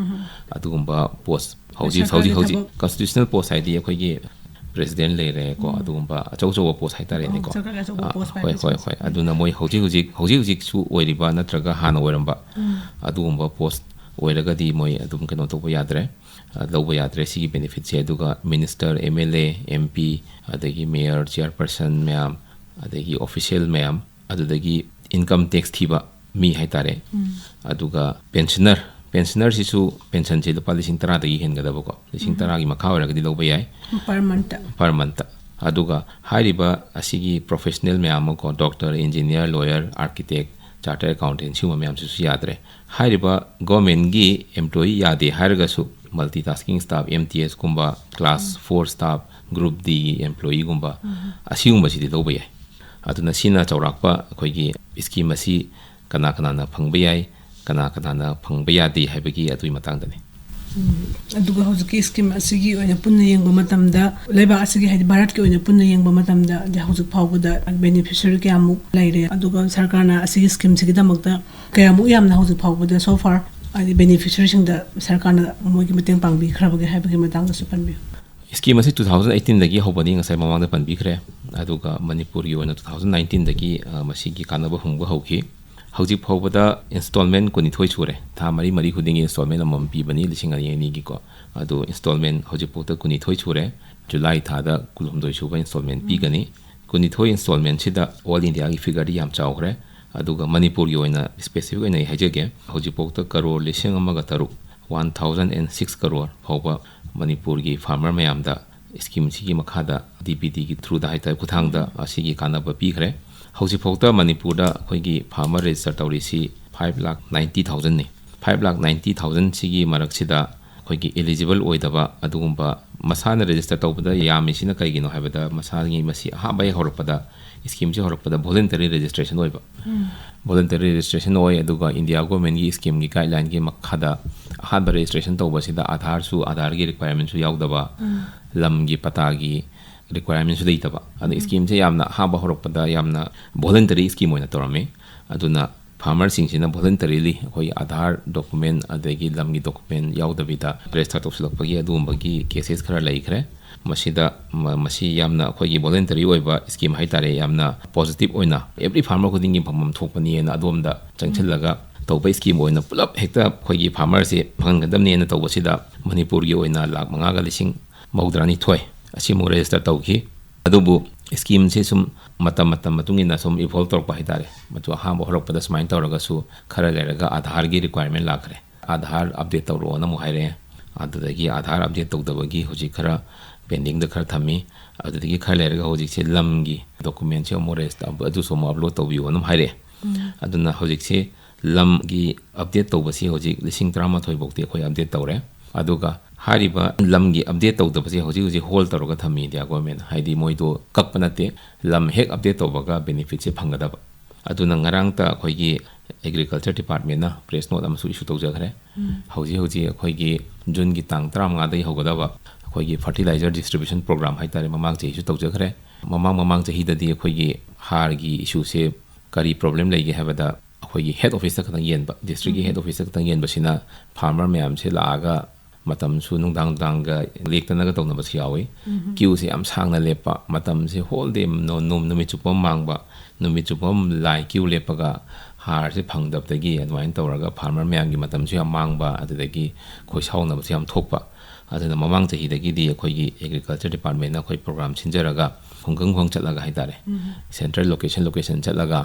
ꯑꯗꯨꯒꯨꯝꯕ ꯄꯣꯁ ꯍꯧꯖꯤꯛ ꯍꯧꯖꯤꯛ ꯁꯔꯀꯥꯔꯒꯤ ꯍꯧꯖꯤꯛ ꯊꯕꯛ꯫ ꯀꯟꯁꯇꯤꯇ꯭ꯌꯨꯁꯅꯦꯜ ꯄꯣꯁ ꯍꯥꯏꯗꯤ ꯑꯩꯈꯣꯏꯒꯤ ꯄ꯭ꯔꯦꯁꯤꯗꯦꯟ ꯂꯩꯔꯦꯀꯣ, ꯑꯗꯨꯒꯨꯝꯕ ꯑꯆꯧ ꯑꯆꯧꯕ ꯄꯣꯁ ꯍꯥꯏꯇꯥꯔꯦꯅꯦꯀꯣ꯫ ꯁꯔꯀꯥꯔꯒꯤ ꯑꯆꯧꯕ ꯑꯥ, ꯄꯣꯁ ꯍꯣꯏ, ꯍꯣꯏ, ꯍꯣꯏ꯫ ꯑꯗꯨꯅ ꯃꯣꯏ ꯍꯧꯖꯤꯛ ꯍꯧꯖꯤꯛ ꯍꯧꯖꯤꯛ ꯍꯧꯖꯤꯛꯁꯨ ꯑꯣꯏꯔꯤꯕ ꯅꯠꯇ꯭ꯔꯒ ꯍꯥꯟꯅ ꯑꯣꯏꯔꯝꯕ ꯑꯗꯨꯒꯨꯝꯕ ꯄꯣꯁ ꯑꯣꯏꯔꯒꯗꯤ ꯃꯣꯏ ꯑꯗꯨꯝ ꯀꯩꯅꯣ ꯇꯧꯕ ꯌꯥꯗ꯭ꯔꯦ, ꯑ, ꯂꯧꯕ ꯌꯥꯗ꯭ꯔꯦ ꯁꯤꯒꯤ ꯕꯦꯅꯤꯐꯤꯠꯁꯦ꯫ ꯑꯗꯨꯒ minister, M L A, M P, ꯑꯗꯒꯤ ꯃꯦꯌꯔ, ꯆꯤꯌꯔꯄꯔꯁꯟ ꯃꯌꯥꯝ, ꯑꯗꯒꯤ ꯑꯣꯐꯤꯁꯤꯌꯦꯜ ꯃꯌꯥꯝ, ꯑꯗꯨꯗꯒꯤ ꯏꯟꯀꯝ ꯇꯦꯛꯁ ꯊꯤꯕ ꯃꯤ ꯍꯥꯏꯇꯥꯔꯦ, ꯑꯗꯨꯒ ꯄꯦꯟꯁꯅꯔ, ꯄꯦꯟꯁꯅꯔꯁꯤꯁꯨ ꯄꯦꯟꯁꯟꯁꯦ ꯂꯨꯄꯥ ꯂꯤꯁꯤꯡ ꯇꯔꯥꯗꯒꯤ ꯍꯦꯟꯒꯗꯕꯀꯣ, ꯂꯤꯁꯤꯡ ꯇꯔꯥꯒꯤ ꯃꯈꯥ ꯑꯣꯏꯔꯒꯗꯤ ꯂꯧꯕ ꯌꯥꯏ꯫ Permanent. Permanent. ꯑꯗꯨꯒ ꯍꯥꯏꯔꯤꯕ ꯑꯁꯤꯒꯤ ꯄ꯭ꯔꯣꯐꯦꯁꯅꯦꯜ ꯃꯌꯥꯝ ꯑꯃꯀꯣ, doctor, engineer, lawyer, architect, chartered accountant, ꯁꯤꯒꯨꯝꯕ ꯃꯌꯥꯝꯁꯤꯁꯨ ꯌꯥꯗ꯭ꯔꯦ꯫ ꯍꯥꯏꯔꯤꯕ ꯒꯣꯔꯃꯦꯟꯒꯤ ꯑꯦꯝꯄ꯭ꯂꯣꯌꯤ ꯌꯥꯗꯦ ꯍꯥꯏꯔꯒꯁꯨ multitasking staff, M T S ꯀꯨꯝꯕ, class four staff, group D employee ꯒꯨꯝꯕ, ꯑꯁꯤꯒꯨꯝꯕꯁꯤꯗꯤ ꯂꯧꯕ ꯌꯥꯏ꯫ ꯑꯗꯨꯅ ꯁꯤꯅ ꯆꯥꯎꯔꯥꯛꯄ ꯑꯩꯈꯣꯏꯒꯤ scheme ꯑꯁꯤ ꯀꯅꯥ ꯀꯅꯥꯅ ꯐꯪꯕ ꯌꯥꯏ, ꯀꯅꯥ ꯀꯅꯥꯅ ꯐꯪꯕ ꯌꯥꯗꯦ ꯍꯥꯏꯕꯒꯤ ꯑꯗꯨꯒꯤ ꯃꯇꯥꯡꯗꯅꯤ꯫ ꯎꯝ, ꯑꯗꯨꯒ ꯍꯧꯖꯤꯛꯀꯤ scheme ꯑꯁꯤꯒꯤ ꯑꯣꯏꯅ ꯄꯨꯟꯅ ꯌꯦꯡꯕ ꯃꯇꯝꯗ, ꯂꯩꯕꯥꯛ ꯑꯁꯤꯒꯤ, ꯍꯥꯏꯗꯤ ꯚꯥꯔꯠꯀꯤ ꯑꯣꯏꯅ ꯄꯨꯟꯅ ꯌꯦꯡꯕ ꯃꯇꯝꯗ, ꯍꯥꯏꯗꯤ ꯍꯧꯖꯤꯛ ꯐꯥꯎꯕꯗ beneficiary ꯀꯌꯥꯃꯨꯛ ꯂꯩꯔꯦ, ꯑꯗꯨꯒ ꯁꯔꯀꯥꯔꯅ ꯑꯁꯤꯒꯤ scheme ꯁꯤꯒꯤꯗꯃꯛꯇ ꯀꯌꯥꯃꯨꯛ ꯌꯥꯝꯅ ꯍꯧꯖꯤꯛ ꯐꯥꯎꯕꯗ so far, ꯍꯥꯏꯗꯤ beneficiary ꯁꯤꯡꯗ ꯁꯔꯀꯥꯔꯅ ꯃꯣꯏꯒꯤ ꯃꯇꯦꯡ ꯄꯥꯡꯕꯤꯈ꯭ꯔꯕꯒꯦ ꯍꯥꯏꯕꯒꯤ ꯃꯇꯥꯡꯗꯁꯨ ꯄꯟꯕꯤꯌꯨ꯫ Scheme ꯑꯁꯤ two thousand eighteen ꯗꯒꯤ ꯍꯧꯕꯅꯤ, ꯉꯁꯥꯏ ꯃꯃꯥꯡꯗ ꯄꯟꯕꯤꯈ꯭ꯔꯦ꯫ ꯑꯗꯨꯒ ꯃꯅꯤꯄꯨꯔꯒꯤ ꯑꯣꯏꯅ two thousand nineteen ꯗꯒꯤ, ꯑ, ꯃꯁꯤꯒꯤ ꯀꯥꯟꯅꯕ ꯐꯪꯕ ꯍꯧꯈꯤ꯫ ꯍꯧꯖꯤꯛ ꯐꯥꯎꯕꯗ installment ꯀꯨꯟꯅꯤꯊꯣꯏ ꯁꯨꯔꯦ꯫ ꯊꯥ ꯃꯔꯤ ꯃꯔꯤ ꯈꯨꯗꯤꯡꯒꯤ installment ꯑꯃꯃꯝ ꯄꯤꯕꯅꯤ, ꯂꯤꯁꯤꯡ ꯑꯅꯤ ꯑꯅꯤꯒꯤꯀꯣ꯫ ꯑꯗꯨ installment ꯍꯧꯖꯤꯛꯐꯥꯎꯗ ꯀꯨꯟꯅꯤꯊꯣꯏ ꯁꯨꯔꯦ꯫ ꯖꯨꯂꯥꯏ ꯊꯥꯗ ꯀꯨꯟꯍꯨꯝꯗꯣꯏ ꯁꯨꯕ installment ꯄꯤꯒꯅꯤ꯫ ꯀꯨꯟꯅꯤꯊꯣꯏ installment ꯁꯤꯗ all India ꯒꯤ figure ꯗꯤ ꯌꯥꯝ ꯆꯥꯎꯈ꯭ꯔꯦ꯫ ꯑꯗꯨꯒ ꯃꯅꯤꯄꯨꯔꯒꯤ ꯑꯣꯏꯅ specific ꯑꯣꯏꯅ ꯑꯩ ꯍꯥꯏꯖꯒꯦ, ꯍꯧꯖꯤꯛꯐꯥꯎꯗ ꯀꯔꯣꯔ ꯂꯤꯁꯤꯡ ꯑꯃꯒ ꯇꯔꯨꯛ, one thousand and six crore ꯐꯥꯎꯕ ꯃꯅꯤꯄꯨꯔꯒꯤ farmer ꯃꯌꯥꯝꯗ scheme ꯁꯤꯒꯤ ꯃꯈꯥꯗ D B T ꯒꯤ through ꯗ ꯍꯥꯏꯇꯥꯔꯦ, ꯈꯨꯠꯊꯥꯡꯗ ꯑꯁꯤꯒꯤ ꯀꯥꯟꯅꯕ ꯄꯤꯈ꯭ꯔꯦ꯫ ꯍꯧꯖꯤꯛꯐꯥꯎꯗ ꯃꯅꯤꯄꯨꯔꯗ ꯑꯩꯈꯣꯏꯒꯤ farmer register ꯇꯧꯔꯤꯁꯤ five lakh ninety thousand ꯅꯤ꯫ Five lakh ninety thousand ꯁꯤꯒꯤ ꯃꯔꯛꯁꯤꯗ ꯑꯩꯈꯣꯏꯒꯤ eligible ꯑꯣꯏꯗꯕ ꯑꯗꯨꯒꯨꯝꯕ, ꯃꯁꯥꯅ register ꯇꯧꯕꯗ ꯌꯥꯝꯃꯤꯁꯤꯅ ꯀꯩꯒꯤꯅꯣ ꯍꯥꯏꯕꯗ, ꯃꯁꯥꯒꯤ ꯃꯁꯤ ꯑꯍꯥꯟꯕ ꯍꯦꯛ ꯍꯧꯔꯛꯄꯗ, scheme ꯁꯤ ꯍꯧꯔꯛꯄꯗ voluntary registration ꯑꯣꯏꯕ꯫ Voluntary registration ꯑꯣꯏ, ꯑꯗꯨꯒ India government ꯀꯤ scheme ꯒꯤ guideline ꯒꯤ ꯃꯈꯥꯗ ꯑꯍꯥꯟꯕ registration ꯇꯧꯕꯁꯤꯗ ꯑꯥꯙꯥꯔꯁꯨ, ꯑꯥꯙꯥꯔꯒꯤ requirement ꯁꯨ ꯌꯥꯎꯗꯕ, ꯂꯝꯒꯤ ꯄꯇꯥꯒꯤ requirement ꯁꯨ ꯂꯩꯇꯕ꯫ ꯑꯗ scheme ꯁꯦ ꯌꯥꯝꯅ ꯑꯍꯥꯟꯕ ꯍꯧꯔꯛꯄꯗ ꯌꯥꯝꯅ voluntary scheme ꯑꯣꯏꯅ ꯇꯧꯔꯝꯃꯤ꯫ ꯑꯗꯨꯅ farmer ꯁꯤꯡꯁꯤꯅ voluntarily ꯑꯩꯈꯣꯏꯒꯤ ꯑꯥꯙꯥꯔ document ꯑꯗꯒꯤ ꯂꯝꯒꯤ document ꯌꯥꯎꯗꯕꯤꯗ register ꯇꯧꯁꯤꯜꯂꯛꯄꯒꯤ ꯑꯗꯨꯒꯨꯝꯕꯒꯤ cases ꯈꯔ ꯂꯩꯈ꯭ꯔꯦ꯫ ꯃꯁꯤꯗ ꯃ-, ꯃꯁꯤ ꯌꯥꯝꯅ ꯑꯩꯈꯣꯏꯒꯤ voluntary ꯑꯣꯏꯕ scheme ꯍꯥꯏꯇꯥꯔꯦ, ꯌꯥꯝꯅ positive ꯑꯣꯏꯅ every farmer ꯈꯨꯗꯤꯡꯒꯤ ꯐꯪꯐꯝ ꯊꯣꯛꯄꯅꯤꯅ ꯑꯗꯣꯝꯗ ꯆꯪꯁꯤꯜꯂꯒ ꯇꯧꯕ scheme ꯑꯣꯏꯅ ꯄꯨꯂꯞ ꯍꯦꯛꯇ ꯑꯩꯈꯣꯏꯒꯤ farmer ꯁꯦ ꯐꯪꯍꯟꯒꯗꯕꯅꯦꯅ ꯇꯧꯕꯁꯤꯗ ꯃꯅꯤꯄꯨꯔꯒꯤ ꯑꯣꯏꯅ ꯂꯥꯈ ꯃꯉꯥꯒ ꯂꯤꯁꯤꯡ ꯃꯧꯗ꯭ꯔꯥꯅꯤꯊꯣꯏ ꯑꯁꯤꯃꯨꯛ register ꯇꯧꯈꯤ꯫ ꯑꯗꯨꯕꯨ scheme ꯁꯤ ꯁꯨꯝ ꯃꯇꯝ, ꯃꯇꯝ ꯃꯇꯨꯡ ꯏꯟꯅ ꯁꯨꯝ evolve ꯇꯧꯔꯛꯄ ꯍꯥꯏꯇꯥꯔꯦ꯫ ꯃꯗꯨ ꯑꯍꯥꯟꯕ ꯍꯧꯔꯛꯄꯗ ꯁꯨꯃꯥꯏꯅ ꯇꯧꯔꯒꯁꯨ ꯈꯔ ꯂꯩꯔꯒ ꯑꯥꯙꯥꯔꯒꯤ requirement ꯂꯥꯛꯈ꯭ꯔꯦ꯫ ꯑꯥꯙꯥꯔ update ꯇꯧꯔꯛꯑꯣꯅ ꯑꯃꯨꯛ ꯍꯥꯏꯔꯛꯑꯦ꯫ ꯑꯗꯨꯗꯒꯤ ꯑꯥꯙꯥꯔ update ꯇꯧꯗꯕꯒꯤ ꯍꯧꯖꯤꯛ ꯈꯔ pending ꯗ ꯈꯔ ꯊꯝꯃꯤ꯫ ꯑꯗꯨꯗꯒꯤ ꯈꯔ ꯂꯩꯔꯒ ꯍꯧꯖꯤꯛꯁꯦ ꯂꯝꯒꯤ document ꯁꯦ ꯑꯃꯨꯛ register, ꯑꯗꯨꯁꯨ ꯑꯃꯨꯛ upload ꯇꯧꯕꯤꯌꯣꯅ ꯑꯃꯨꯛ ꯍꯥꯏꯔꯛꯑꯦ꯫ ꯑꯗꯨꯅ ꯍꯧꯖꯤꯛꯁꯦ ꯂꯝꯒꯤ update ꯇꯧꯕꯁꯤ ꯍꯧꯖꯤꯛ ꯂꯤꯁꯤꯡ ꯇꯔꯥꯃꯥꯊꯣꯏ ꯐꯥꯎꯗꯤ ꯑꯩꯈꯣꯏ update ꯇꯧꯔꯦ꯫ ꯑꯗꯨꯒ ꯍꯥꯏꯔꯤꯕ ꯂꯝꯒꯤ ꯑꯞꯗꯦꯠ ꯇꯧꯗꯕꯁꯦ ꯍꯧꯖꯤꯛ ꯍꯧꯖꯤꯛ ꯍꯣꯜ ꯇꯧꯔꯒ ꯊꯝꯃꯤ ꯏꯟꯗꯤꯌꯥ ꯒꯣꯔꯃꯦꯟ꯫ ꯍꯥꯏꯗꯤ ꯃꯣꯏꯗꯣ ꯀꯛꯄ ꯅꯠꯇꯦ, ꯂꯝ ꯍꯦꯛ ꯑꯞꯗꯦꯠ ꯇꯧꯕꯒ ꯕꯦꯅꯤꯐꯤꯠꯁꯦ ꯐꯪꯒꯗꯕ꯫ ꯑꯗꯨꯅ ꯉꯔꯥꯡꯇ ꯑꯩꯈꯣꯏꯒꯤ ꯑꯦꯒ꯭ꯔꯤꯀꯜꯆꯔ ꯗꯤꯄꯥꯔꯠꯃꯦꯟꯅ ꯄ꯭ꯔꯦꯁ ꯅꯣꯠ ꯑꯃꯁꯨ ꯏꯁꯨ ꯇꯧꯖꯈ꯭ꯔꯦ꯫ ꯍꯧꯖꯤꯛ ꯍꯧꯖꯤꯛ ꯑꯩꯈꯣꯏꯒꯤ ꯖꯨꯟꯒꯤ ꯇꯥꯡ ꯇꯔꯥꯃꯉꯥꯗꯒꯤ ꯍꯧꯒꯗꯕ ꯑꯩꯈꯣꯏꯒꯤ ꯐꯔꯇꯤꯂꯥꯏꯖꯔ ꯗꯤꯁꯇ꯭ꯔꯤꯕ꯭ꯌꯨꯁꯟ ꯄ꯭ꯔꯣꯒ꯭ꯔꯥꯝ ꯍꯥꯏꯇꯥꯔꯦ, ꯃꯃꯥꯡ ꯆꯍꯤꯁꯨ ꯇꯧꯖꯈ꯭ꯔꯦ꯫ ꯃꯃꯥꯡ ꯃꯃꯥꯡ ꯆꯍꯤꯗꯗꯤ ꯑꯩꯈꯣꯏꯒꯤ ꯍꯥꯔꯒꯤ ꯏꯁꯨꯁꯦ ꯀꯔꯤ ꯄ꯭ꯔꯣꯕ꯭ꯂꯦꯝ ꯂꯩꯒꯦ ꯍꯥꯏꯕꯗ, ꯑꯩꯈꯣꯏꯒꯤ ꯍꯦꯗ ꯑꯣꯐꯤꯁꯇ ꯈꯛꯇꯪ ꯌꯦꯟꯕ, ꯗꯤꯁꯇ꯭ꯔꯤꯛꯀꯤ ꯍꯦꯗ ꯑꯣꯐꯤꯁꯇ ꯈꯛꯇꯪ ꯌꯦꯟꯕꯁꯤꯅ ꯐꯥꯔꯃꯔ ꯃꯌꯥꯝꯁꯦ ꯂꯥꯛꯑꯒ ꯃꯇꯝꯁꯨ ꯅꯨꯡꯗꯥꯡ ꯅꯨꯡꯗꯥꯡꯒ ꯂꯦꯛꯇꯅꯒ ꯇꯧꯅꯕꯁꯨ ꯌꯥꯎꯏ꯫ ꯀ꯭ꯌꯨꯁꯦ ꯌꯥꯝ ꯁꯥꯡꯅ ꯂꯦꯞꯄ, ꯃꯇꯝꯁꯦ ꯍꯣꯜ ꯗꯦ ꯅꯣ-, ꯅꯨꯃꯤꯠ ꯆꯨꯞꯄ ꯑꯃ ꯃꯥꯡꯕ, ꯅꯨꯃꯤꯠ ꯆꯨꯞꯄ ꯑꯃ ꯂꯥꯏ ꯀ꯭ꯌꯨ ꯂꯦꯞꯄꯒ ꯍꯥꯔꯁꯦ ꯐꯪꯗꯕꯗꯒꯤ ꯑꯗꯨꯃꯥꯏꯅ ꯇꯧꯔꯒ ꯐꯥꯔꯃꯔ ꯃꯌꯥꯝꯒꯤ ꯃꯇꯝꯁꯨ ꯌꯥꯝ ꯃꯥꯡꯕ, ꯑꯗꯨꯗꯒꯤ ꯈꯣꯏ ꯁꯥꯎꯅꯕꯁꯨ ꯌꯥꯝ ꯊꯣꯛꯄ꯫ ꯑꯗꯨꯅ ꯃꯃꯥꯡ ꯆꯍꯤꯗꯒꯤꯗꯤ ꯑꯩꯈꯣꯏꯒꯤ ꯑꯦꯒ꯭ꯔꯤꯀꯜꯆꯔ ꯗꯤꯄꯥꯔꯠꯃꯦꯟꯅ ꯑꯩꯈꯣꯏ ꯄ꯭ꯔꯣꯒ꯭ꯔꯥꯝ ꯁꯤꯟꯖꯔꯒ ꯈꯨꯡꯒꯪ ꯈꯨꯡꯒꯪ ꯆꯠꯂꯒ ꯍꯥꯏꯇꯥꯔꯦ, ꯁꯦꯟꯇꯔ ꯂꯣꯀꯦꯁꯟ ꯂꯣꯀꯦꯁꯟ ꯆꯠꯂꯒ,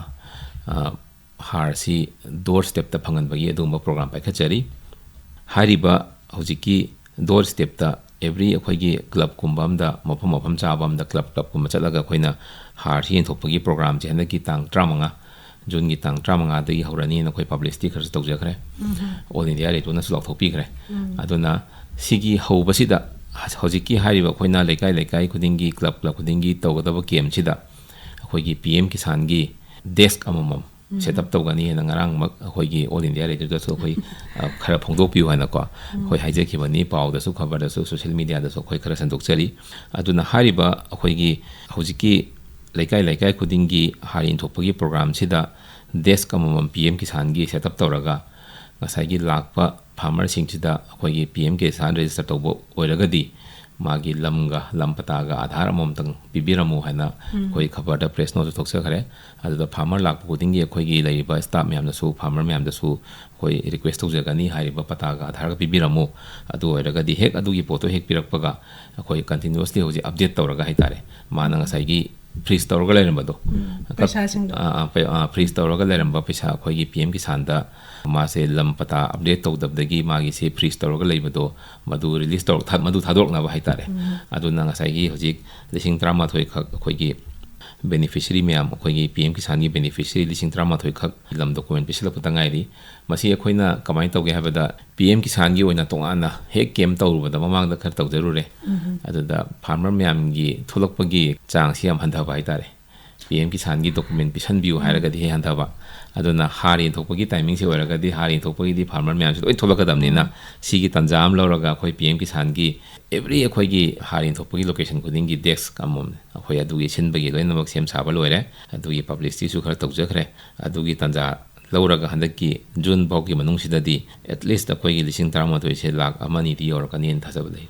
ꯑ, ꯍꯥꯔꯁꯤ ꯗꯣꯔ ꯁ꯭ꯇꯦꯞꯇ ꯐꯪꯍꯟꯕꯒꯤ ꯑꯗꯨꯒꯨꯝꯕ ꯄ꯭ꯔꯣꯒ꯭ꯔꯥꯝ ꯄꯥꯏꯈꯠꯆꯔꯤ꯫ ꯍꯥꯏꯔꯤꯕ ꯍꯧꯖꯤꯛꯀꯤ ꯗꯣꯔ ꯁ꯭ꯇꯦꯞꯇ ꯑꯦꯕ꯭ꯔꯤ ꯑꯩꯈꯣꯏꯒꯤ ꯀ꯭ꯂꯕꯀꯨꯝꯕ ꯑꯝꯗ, ꯃꯐꯝ ꯃꯐꯝ ꯆꯥꯕ ꯑꯝꯗ ꯀ꯭ꯂꯕ ꯀ꯭ꯂꯕꯀꯨꯝꯕ ꯆꯠꯂꯒ ꯑꯩꯈꯣꯏꯅ ꯍꯥꯔꯁꯤ ꯌꯦꯟꯊꯣꯛꯄꯒꯤ ꯄ꯭ꯔꯣꯒ꯭ꯔꯥꯝꯁꯦ ꯍꯟꯗꯛꯀꯤ ꯇꯥꯡ ꯇꯔꯥꯃꯉꯥ, ꯖꯨꯟꯒꯤ ꯇꯥꯡ ꯇꯔꯥꯃꯉꯥꯗꯒꯤ ꯍꯧꯔꯅꯤꯅ ꯑꯩꯈꯣꯏ ꯄꯕ꯭ꯂꯤꯁꯤꯇꯤ ꯈꯔꯁꯨ ꯇꯧꯖꯈ꯭ꯔꯦ꯫ All India ꯔꯦꯗꯤꯑꯣꯅꯁꯨ ꯂꯥꯎꯊꯣꯛꯄꯤꯈ꯭ꯔꯦ꯫ ꯑꯗꯨꯅ ꯁꯤꯒꯤ ꯍꯧꯕꯁꯤꯗ ꯍꯧꯖꯤꯛꯀꯤ ꯍꯥꯏꯔꯤꯕ ꯑꯩꯈꯣꯏꯅ ꯂꯩꯀꯥꯏ ꯂꯩꯀꯥꯏ ꯈꯨꯗꯤꯡꯒꯤ, ꯀ꯭ꯂꯕ ꯀ꯭ꯂꯕ ꯈꯨꯗꯤꯡꯒꯤ ꯇꯧꯒꯗꯕ ꯀꯦꯝꯁꯤꯗ ꯑꯩꯈꯣꯏꯒꯤ ꯄꯤ ꯑꯦꯝ ꯀꯤꯁꯥꯟꯒꯤ ꯗꯦꯁꯛ ꯑꯃꯃꯝ ꯁꯦꯠ ꯑꯞ ꯇꯧꯒꯅꯤ ꯍꯥꯏꯅ ꯉꯔꯥꯡꯃꯛ ꯑꯩꯈꯣꯏꯒꯤ ꯑꯣꯜ ꯏꯟꯗꯤꯌꯥ ꯔꯦꯗꯤꯑꯣꯗꯁꯨ ꯑꯩꯈꯣꯏ, ꯑ, ꯈꯔ ꯐꯣꯡꯗꯣꯛꯄꯤꯌꯨ ꯍꯥꯏꯅꯀꯣ ꯑꯩꯈꯣꯏ ꯍꯥꯏꯖꯈꯤꯕꯅꯤ, ꯄꯥꯎꯗꯁꯨ, ꯈꯕꯔꯗꯁꯨ, ꯁꯣꯁꯤꯌꯦꯜ ꯃꯤꯗꯤꯌꯥꯗꯁꯨ ꯑꯩꯈꯣꯏ ꯈꯔ ꯁꯟꯗꯣꯛꯆꯔꯤ꯫ ꯑꯗꯨꯅ ꯍꯥꯏꯔꯤꯕ ꯑꯩꯈꯣꯏꯒꯤ ꯍꯧꯖꯤꯛꯀꯤ ꯂꯩꯀꯥꯏ ꯂꯩꯀꯥꯏ ꯈꯨꯗꯤꯡꯒꯤ ꯍꯥꯔ ꯌꯦꯟꯊꯣꯛꯄꯒꯤ ꯄ꯭ꯔꯣꯒ꯭ꯔꯥꯝꯁꯤꯗ ꯗꯦꯁꯛ ꯑꯃꯃꯝ ꯄꯤ ꯑꯦꯝ ꯀꯤꯁꯥꯟꯒꯤ ꯁꯦꯠ ꯑꯞ ꯇꯧꯔꯒ ꯉꯁꯥꯏꯒꯤ ꯂꯥꯛꯄ ꯐꯥꯔꯃꯔꯁꯤꯡꯁꯤꯗ ꯑꯩꯈꯣꯏꯒꯤ ꯄꯤ ꯑꯦꯝ ꯀꯤꯁꯥꯟ ꯔꯦꯖꯤꯁꯇꯔ ꯇꯧꯕ ꯑꯣꯏꯔꯒꯗꯤ ꯃꯥꯒꯤ ꯂꯝꯒ ꯂꯝ ꯄꯇꯥꯒ ꯑꯥꯙꯥꯔ ꯑꯃꯃꯝꯇꯪ ꯄꯤꯕꯤꯔꯝꯃꯨ ꯍꯥꯏꯅ ꯑꯩꯈꯣꯏ ꯈꯕꯔꯗ ꯄ꯭ꯔꯦꯁ ꯅꯣꯠꯁꯨ ꯊꯣꯛꯆꯈ꯭ꯔꯦ꯫ ꯑꯗꯨꯗ ꯐꯥꯔꯃꯔ ꯂꯥꯛꯄ ꯈꯨꯗꯤꯡꯒꯤ ꯑꯩꯈꯣꯏꯒꯤ ꯂꯩꯔꯤꯕ ꯁ꯭ꯇꯥꯐ ꯃꯌꯥꯝꯗꯁꯨ, ꯐꯥꯔꯃꯔ ꯃꯌꯥꯝꯗꯁꯨ ꯑꯩꯈꯣꯏ ꯔꯤꯀ꯭ꯋꯦꯁ ꯇꯧꯖꯒꯅꯤ, ꯍꯥꯏꯔꯤꯕ ꯄꯇꯥꯒ ꯑꯥꯙꯥꯔꯒ ꯄꯤꯕꯤꯔꯝꯃꯨ꯫ ꯑꯗꯨ ꯑꯣꯏꯔꯒꯗꯤ ꯍꯦꯛ ꯑꯗꯨꯒꯤ ꯄꯣꯠꯇꯣ ꯍꯦꯛ ꯄꯤꯔꯛꯄꯒ ꯑꯩꯈꯣꯏ ꯀꯟꯇꯤꯅ꯭ꯌꯨꯁꯂꯤ ꯍꯧꯖꯤꯛ ꯑꯞꯗꯦꯠ ꯇꯧꯔꯒ ꯍꯥꯏꯇꯥꯔꯦ, ꯃꯥꯅ ꯉꯁꯥꯏꯒꯤ ꯐ꯭ꯔꯤꯖ ꯇꯧꯔꯒ ꯂꯩꯔꯝꯕꯗꯣ, ꯎꯝ, ꯄꯩꯁꯥꯁꯤꯡꯗꯣ꯫ ꯑꯥ, ꯑꯥ, ꯄꯩ-, ꯑꯥ, ꯐ꯭ꯔꯤꯖ ꯇꯧꯔꯒ ꯂꯩꯔꯝꯕ ꯄꯩꯁꯥ ꯑꯩꯈꯣꯏꯒꯤ ꯄꯤ ꯑꯦꯝ ꯀꯤꯁꯥꯟꯗ ꯃꯥꯁꯦ ꯂꯝ ꯄꯇꯥ ꯑꯞꯗꯦꯠ ꯇꯧꯗꯕꯗꯒꯤ ꯃꯥꯒꯤꯁꯦ ꯐ꯭ꯔꯤꯖ ꯇꯧꯔꯒ ꯂꯩꯕꯗꯣ, ꯃꯗꯨ ꯔꯤꯂꯤꯁ ꯇꯧꯔꯛ-, ꯊꯥ-, ꯃꯗꯨ ꯊꯥꯗꯣꯔꯛꯅꯕ ꯍꯥꯏꯇꯥꯔꯦ꯫ ꯎꯝ꯫ ꯑꯗꯨꯅ ꯉꯁꯥꯏꯒꯤ ꯍꯧꯖꯤꯛ ꯂꯤꯁꯤꯡ ꯇꯔꯥꯃꯥꯊꯣꯏ ꯈꯛ ꯑꯩꯈꯣꯏꯒꯤ ꯕꯦꯅꯤꯐꯤꯁꯔꯤ ꯃꯌꯥꯝ, ꯑꯩꯈꯣꯏꯒꯤ ꯄꯤ ꯑꯦꯝ ꯀꯤꯁꯥꯟꯒꯤ ꯕꯦꯅꯤꯐꯤꯁꯔꯤ ꯂꯤꯁꯤꯡ ꯇꯔꯥꯃꯥꯊꯣꯏ ꯈꯛ ꯂꯝ ꯗꯣꯀꯨꯃꯦꯟ ꯄꯤꯁꯤꯜꯂꯛꯄꯗ ꯉꯥꯏꯔꯤ꯫ ꯃꯁꯤ ꯑꯩꯈꯣꯏꯅ ꯀꯃꯥꯏꯅ ꯇꯧꯒꯦ ꯍꯥꯏꯕꯗ, ꯄꯤ ꯑꯦꯝ ꯀꯤꯁꯥꯟꯒꯤ ꯑꯣꯏꯅ ꯇꯣꯉꯥꯟꯅ ꯍꯦꯛ ꯀꯦꯝ ꯇꯧꯔꯨꯕꯗ ꯃꯃꯥꯡꯗ ꯈꯔ ꯇꯧꯖꯔꯨꯔꯦ꯫ ꯑꯗꯨꯗ ꯐꯥꯔꯃꯔ ꯃꯌꯥꯝꯒꯤ ꯊꯣꯛꯂꯛꯄꯒꯤ ꯆꯥꯡꯁꯤ ꯌꯥꯝ ꯍꯟꯊꯕ ꯍꯥꯏꯇꯥꯔꯦ꯫ ꯄꯤ ꯑꯦꯝ ꯀꯤꯁꯥꯟꯒꯤ ꯗꯣꯀꯨꯃꯦꯟ ꯄꯤꯁꯟꯕꯤꯌꯨ ꯍꯥꯏꯔꯒꯗꯤ ꯍꯦꯛ ꯍꯟꯊꯕ꯫ ꯑꯗꯨꯅ ꯍꯥꯔ ꯌꯦꯟꯊꯣꯛꯄꯒꯤ ꯇꯥꯏꯃꯤꯡꯁꯤ ꯑꯣꯏꯔꯒꯗꯤ, ꯍꯥꯔ ꯌꯦꯟꯊꯣꯛꯄꯒꯤꯗꯤ ꯐꯥꯔꯃꯔ ꯃꯌꯥꯝꯁꯤ ꯂꯣꯏ ꯊꯣꯛꯂꯛꯀꯗꯕꯅꯤꯅ, ꯁꯤꯒꯤ ꯇꯥꯟꯖꯥ ꯑꯃ ꯂꯧꯔꯒ ꯑꯩꯈꯣꯏ ꯄꯤ ꯑꯦꯝ ꯀꯤꯁꯥꯟꯒꯤ ꯑꯦꯕ꯭ꯔꯤ ꯑꯩꯈꯣꯏꯒꯤ ꯍꯥꯔ ꯌꯦꯟꯊꯣꯛꯄꯒꯤ ꯂꯣꯀꯦꯁꯟ ꯈꯨꯗꯤꯡꯒꯤ ꯗꯦꯁꯛ ꯑꯃꯃꯝ ꯑꯩꯈꯣꯏ ꯑꯗꯨꯒꯤ ꯁꯤꯟꯕꯒꯤ ꯂꯣꯏꯅꯃꯛ ꯁꯦꯝ ꯁꯥꯕ ꯂꯣꯏꯔꯦ꯫ ꯑꯗꯨꯒꯤ ꯄꯕ꯭ꯂꯤꯁꯤꯇꯤꯁꯨ ꯈꯔ ꯇꯧꯖꯈ꯭ꯔꯦ꯫ ꯑꯗꯨꯒꯤ ꯇꯥꯟꯖꯥ ꯂꯧꯔꯒ ꯍꯟꯗꯛꯀꯤ ꯖꯨꯟ ꯐꯥꯎꯒꯤ ꯃꯅꯨꯡꯁꯤꯗꯗꯤ ꯑꯦꯠꯂꯤꯁ ꯑꯩꯈꯣꯏꯒꯤ ꯂꯤꯁꯤꯡ ꯇꯔꯥꯃꯥꯊꯣꯏꯁꯦ ꯂꯥꯛ ꯑꯃ ꯑꯅꯤꯗꯤ ꯌꯧꯔꯛꯀꯅꯤꯅ ꯊꯥꯖꯕ ꯂꯩ꯫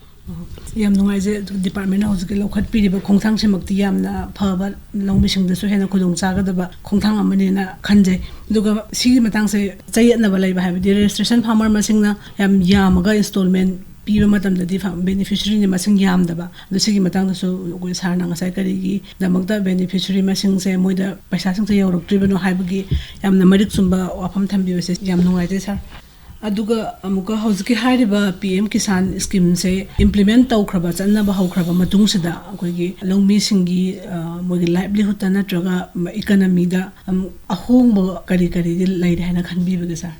ꯌꯥꯝ ꯅꯨꯡꯉꯥꯏꯖꯩ꯫ ꯑꯗꯨ ꯗꯤꯄꯥꯔꯠꯃꯦꯟꯅ ꯍꯧꯖꯤꯛꯀꯤ ꯂꯧꯈꯠꯄꯤꯔꯤꯕ ꯈꯣꯡꯊꯥꯡꯁꯤꯃꯛꯇꯤ ꯌꯥꯝꯅ ꯐꯕ, ꯂꯧꯃꯤꯁꯤꯡꯗꯁꯨ ꯍꯦꯟꯅ ꯈꯨꯗꯣꯡ ꯆꯥꯒꯗꯕ ꯈꯣꯡꯊꯥꯡ ꯑꯃꯅꯦꯅ ꯈꯟꯖꯩ꯫ ꯑꯗꯨꯒ ꯁꯤꯒꯤ ꯃꯇꯥꯡꯁꯦ ꯆꯌꯦꯠꯅꯕ ꯂꯩꯕ, ꯍꯥꯏꯕꯗꯤ ꯔꯦꯖꯤꯁꯇ꯭ꯔꯦꯁꯟ ꯐꯥꯔꯃꯔ ꯃꯁꯤꯡꯅ ꯌꯥꯝ ꯌꯥꯝꯃꯒ ꯏꯟꯁꯇꯣꯜꯃꯦꯟ ꯄꯤꯕ ꯃꯇꯝꯗꯗꯤ ꯕꯦꯅꯤꯐꯤꯁꯔꯤꯅ ꯃꯁꯤꯡ ꯌꯥꯝꯗꯕ꯫ ꯑꯗꯣ ꯁꯤꯒꯤ ꯃꯇꯥꯡꯗꯁꯨ ꯑꯩꯈꯣꯏ ꯁꯥꯔꯅ ꯉꯁꯥꯏ ꯀꯔꯤꯒꯤꯗꯃꯛꯇ ꯕꯦꯅꯤꯐꯤꯁꯔꯤ ꯃꯁꯤꯡꯁꯦ ꯃꯣꯏꯗ ꯄꯩꯁꯥꯁꯤꯡꯁꯦ ꯌꯧꯔꯛꯇ꯭ꯔꯤꯕꯅꯣ ꯍꯥꯏꯕꯒꯤ ꯌꯥꯝꯅ ꯃꯔꯤꯛ ꯆꯨꯝꯕ ꯋꯥꯐꯝ ꯊꯝꯕꯤꯕꯁꯦ ꯌꯥꯝ ꯅꯨꯡꯉꯥꯏꯖꯩ ꯁꯥꯔ꯫ ꯑꯗꯨꯒ ꯑꯃꯨꯛꯀ ꯍꯧꯖꯤꯛꯀꯤ ꯍꯥꯏꯔꯤꯕ ꯄꯤ ꯑꯦꯝ ꯀꯤꯁꯥꯟ ꯁ꯭ꯀꯤꯝꯁꯦ ꯏꯝꯄ꯭ꯂꯤꯃꯦꯟ ꯇꯧꯈ꯭ꯔꯕ, ꯆꯠꯅꯕ ꯍꯧꯈ꯭ꯔꯕ ꯃꯇꯨꯡꯁꯤꯗ ꯑꯩꯈꯣꯏꯒꯤ ꯂꯧꯃꯤꯁꯤꯡꯒꯤ, ꯑ, ꯃꯣꯏꯒꯤ ꯂꯥꯏꯚꯂꯤꯍꯨꯗꯇ ꯅꯠꯇ꯭ꯔꯒ ꯏꯀꯅꯃꯤꯗ ꯑꯃꯨꯛ ꯑꯍꯣꯡꯕ ꯀꯔꯤ ꯀꯔꯤꯗꯤ ꯂꯩꯔꯦ ꯍꯥꯏꯅ ꯈꯟꯕꯤꯕꯒꯦ ꯁꯥꯔ?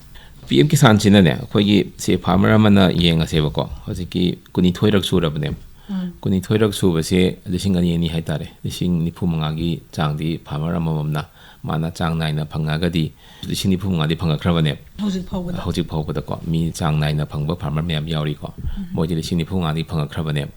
ꯄꯤ ꯑꯦꯝ ꯀꯤꯁꯥꯟꯁꯤꯅꯅꯦ, ꯑꯩꯈꯣꯏꯒꯤ ꯁꯦ ꯐꯥꯔꯃꯔ ꯑꯃꯅ ꯌꯦꯡꯉꯁꯦꯕꯀꯣ, ꯍꯧꯖꯤꯛꯀꯤ ꯀꯨꯟꯅꯤꯊꯣꯏꯔꯛ ꯁꯨꯔꯕꯅꯦ꯫ ꯀꯨꯟꯅꯤꯊꯣꯏꯔꯛ ꯁꯨꯕꯁꯦ ꯂꯤꯁꯤꯡ ꯑꯅꯤ ꯑꯅꯤ ꯍꯥꯏꯇꯥꯔꯦ, ꯂꯤꯁꯤꯡ ꯅꯤꯐꯨ ꯃꯉꯥꯒꯤ ꯆꯥꯡꯗꯤ ꯐꯥꯔꯃꯔ ꯑꯃꯃꯝꯅ ꯃꯥꯅ ꯆꯥꯡ ꯅꯥꯏꯅ ꯐꯪꯉꯒꯗꯤ ꯂꯤꯁꯤꯡ ꯅꯤꯐꯨ ꯃꯉꯥꯗꯤ ꯐꯪꯉꯛꯈ꯭ꯔꯕꯅꯦꯕ꯫ ꯍꯧꯖꯤꯛ ꯐꯥꯎꯕꯗ ꯍꯧꯖꯤꯛ ꯐꯥꯎꯕꯗꯀꯣ ꯃꯤ ꯆꯥꯡ ꯅꯥꯏꯅ ꯐꯪꯕ ꯐꯥꯔꯃꯔ ꯃꯌꯥꯝ ꯌꯥꯎꯔꯤꯀꯣ꯫ ꯃꯣꯏꯗꯤ ꯂꯤꯁꯤꯡ ꯅꯤꯐꯨ ꯃꯉꯥꯗꯤ ꯐꯪꯉꯛꯈ꯭ꯔꯕꯅꯦꯕ꯫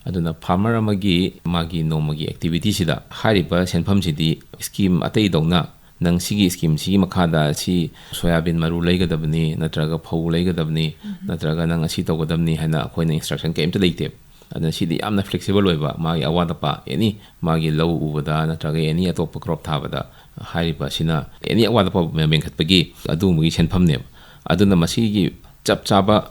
ꯑꯗꯨꯅ ꯐꯥꯔꯃꯔ ꯑꯃꯒꯤ ꯃꯥꯒꯤ ꯅꯣꯡꯃꯒꯤ ꯑꯦꯛꯇꯤꯚꯤꯇꯤꯁꯤꯗ ꯍꯥꯏꯔꯤꯕ ꯁꯦꯟꯐꯝꯁꯤꯗꯤ ꯁ꯭ꯀꯤꯝ ꯑꯇꯩꯗꯧꯅ ꯅꯪ ꯁꯤꯒꯤ ꯁ꯭ꯀꯤꯝꯁꯤꯒꯤ ꯃꯈꯥꯗ ꯁꯤ ꯁꯣꯌꯥꯕꯤꯟ ꯃꯔꯨ ꯂꯩꯒꯗꯕꯅꯤ, ꯅꯠꯇ꯭ꯔꯒ ꯐꯧ ꯂꯩꯒꯗꯕꯅꯤ, ꯅꯠꯇ꯭ꯔꯒ ꯅꯪ ꯑꯁꯤ ꯇꯧꯒꯗꯕꯅꯤ ꯍꯥꯏꯅ ꯑꯩꯈꯣꯏꯅ ꯏꯟꯁꯇ꯭ꯔꯛꯁꯟ ꯀꯔꯤꯝꯇ ꯂꯩꯇꯦꯕ꯫ ꯑꯗꯨꯅ ꯁꯤꯗꯤ ꯌꯥꯝꯅ ꯐ꯭ꯂꯦꯛꯁꯤꯕꯜ ꯑꯣꯏꯕ, ꯃꯥꯒꯤ ꯑꯋꯥꯠ ꯑꯄꯥ ꯑꯦꯅꯤ, ꯃꯥꯒꯤ ꯂꯧ ꯎꯕꯗ ꯅꯠꯇ꯭ꯔꯒ ꯑꯦꯅꯤ ꯑꯇꯣꯞꯄ ꯀ꯭ꯔꯣꯞ ꯊꯥꯕꯗ ꯍꯥꯏꯔꯤꯕ ꯑꯁꯤꯅ ꯑꯦꯅꯤ ꯑꯋꯥꯠ ꯑꯄꯥ ꯃꯦꯟꯈꯠꯄꯒꯤ ꯑꯗꯨꯒꯨꯝꯕꯒꯤ ꯁꯦꯟꯐꯝꯅꯦꯕ꯫ ꯑꯗꯨꯅ ꯃꯁꯤꯒꯤ ꯆꯞ ꯆꯥꯕ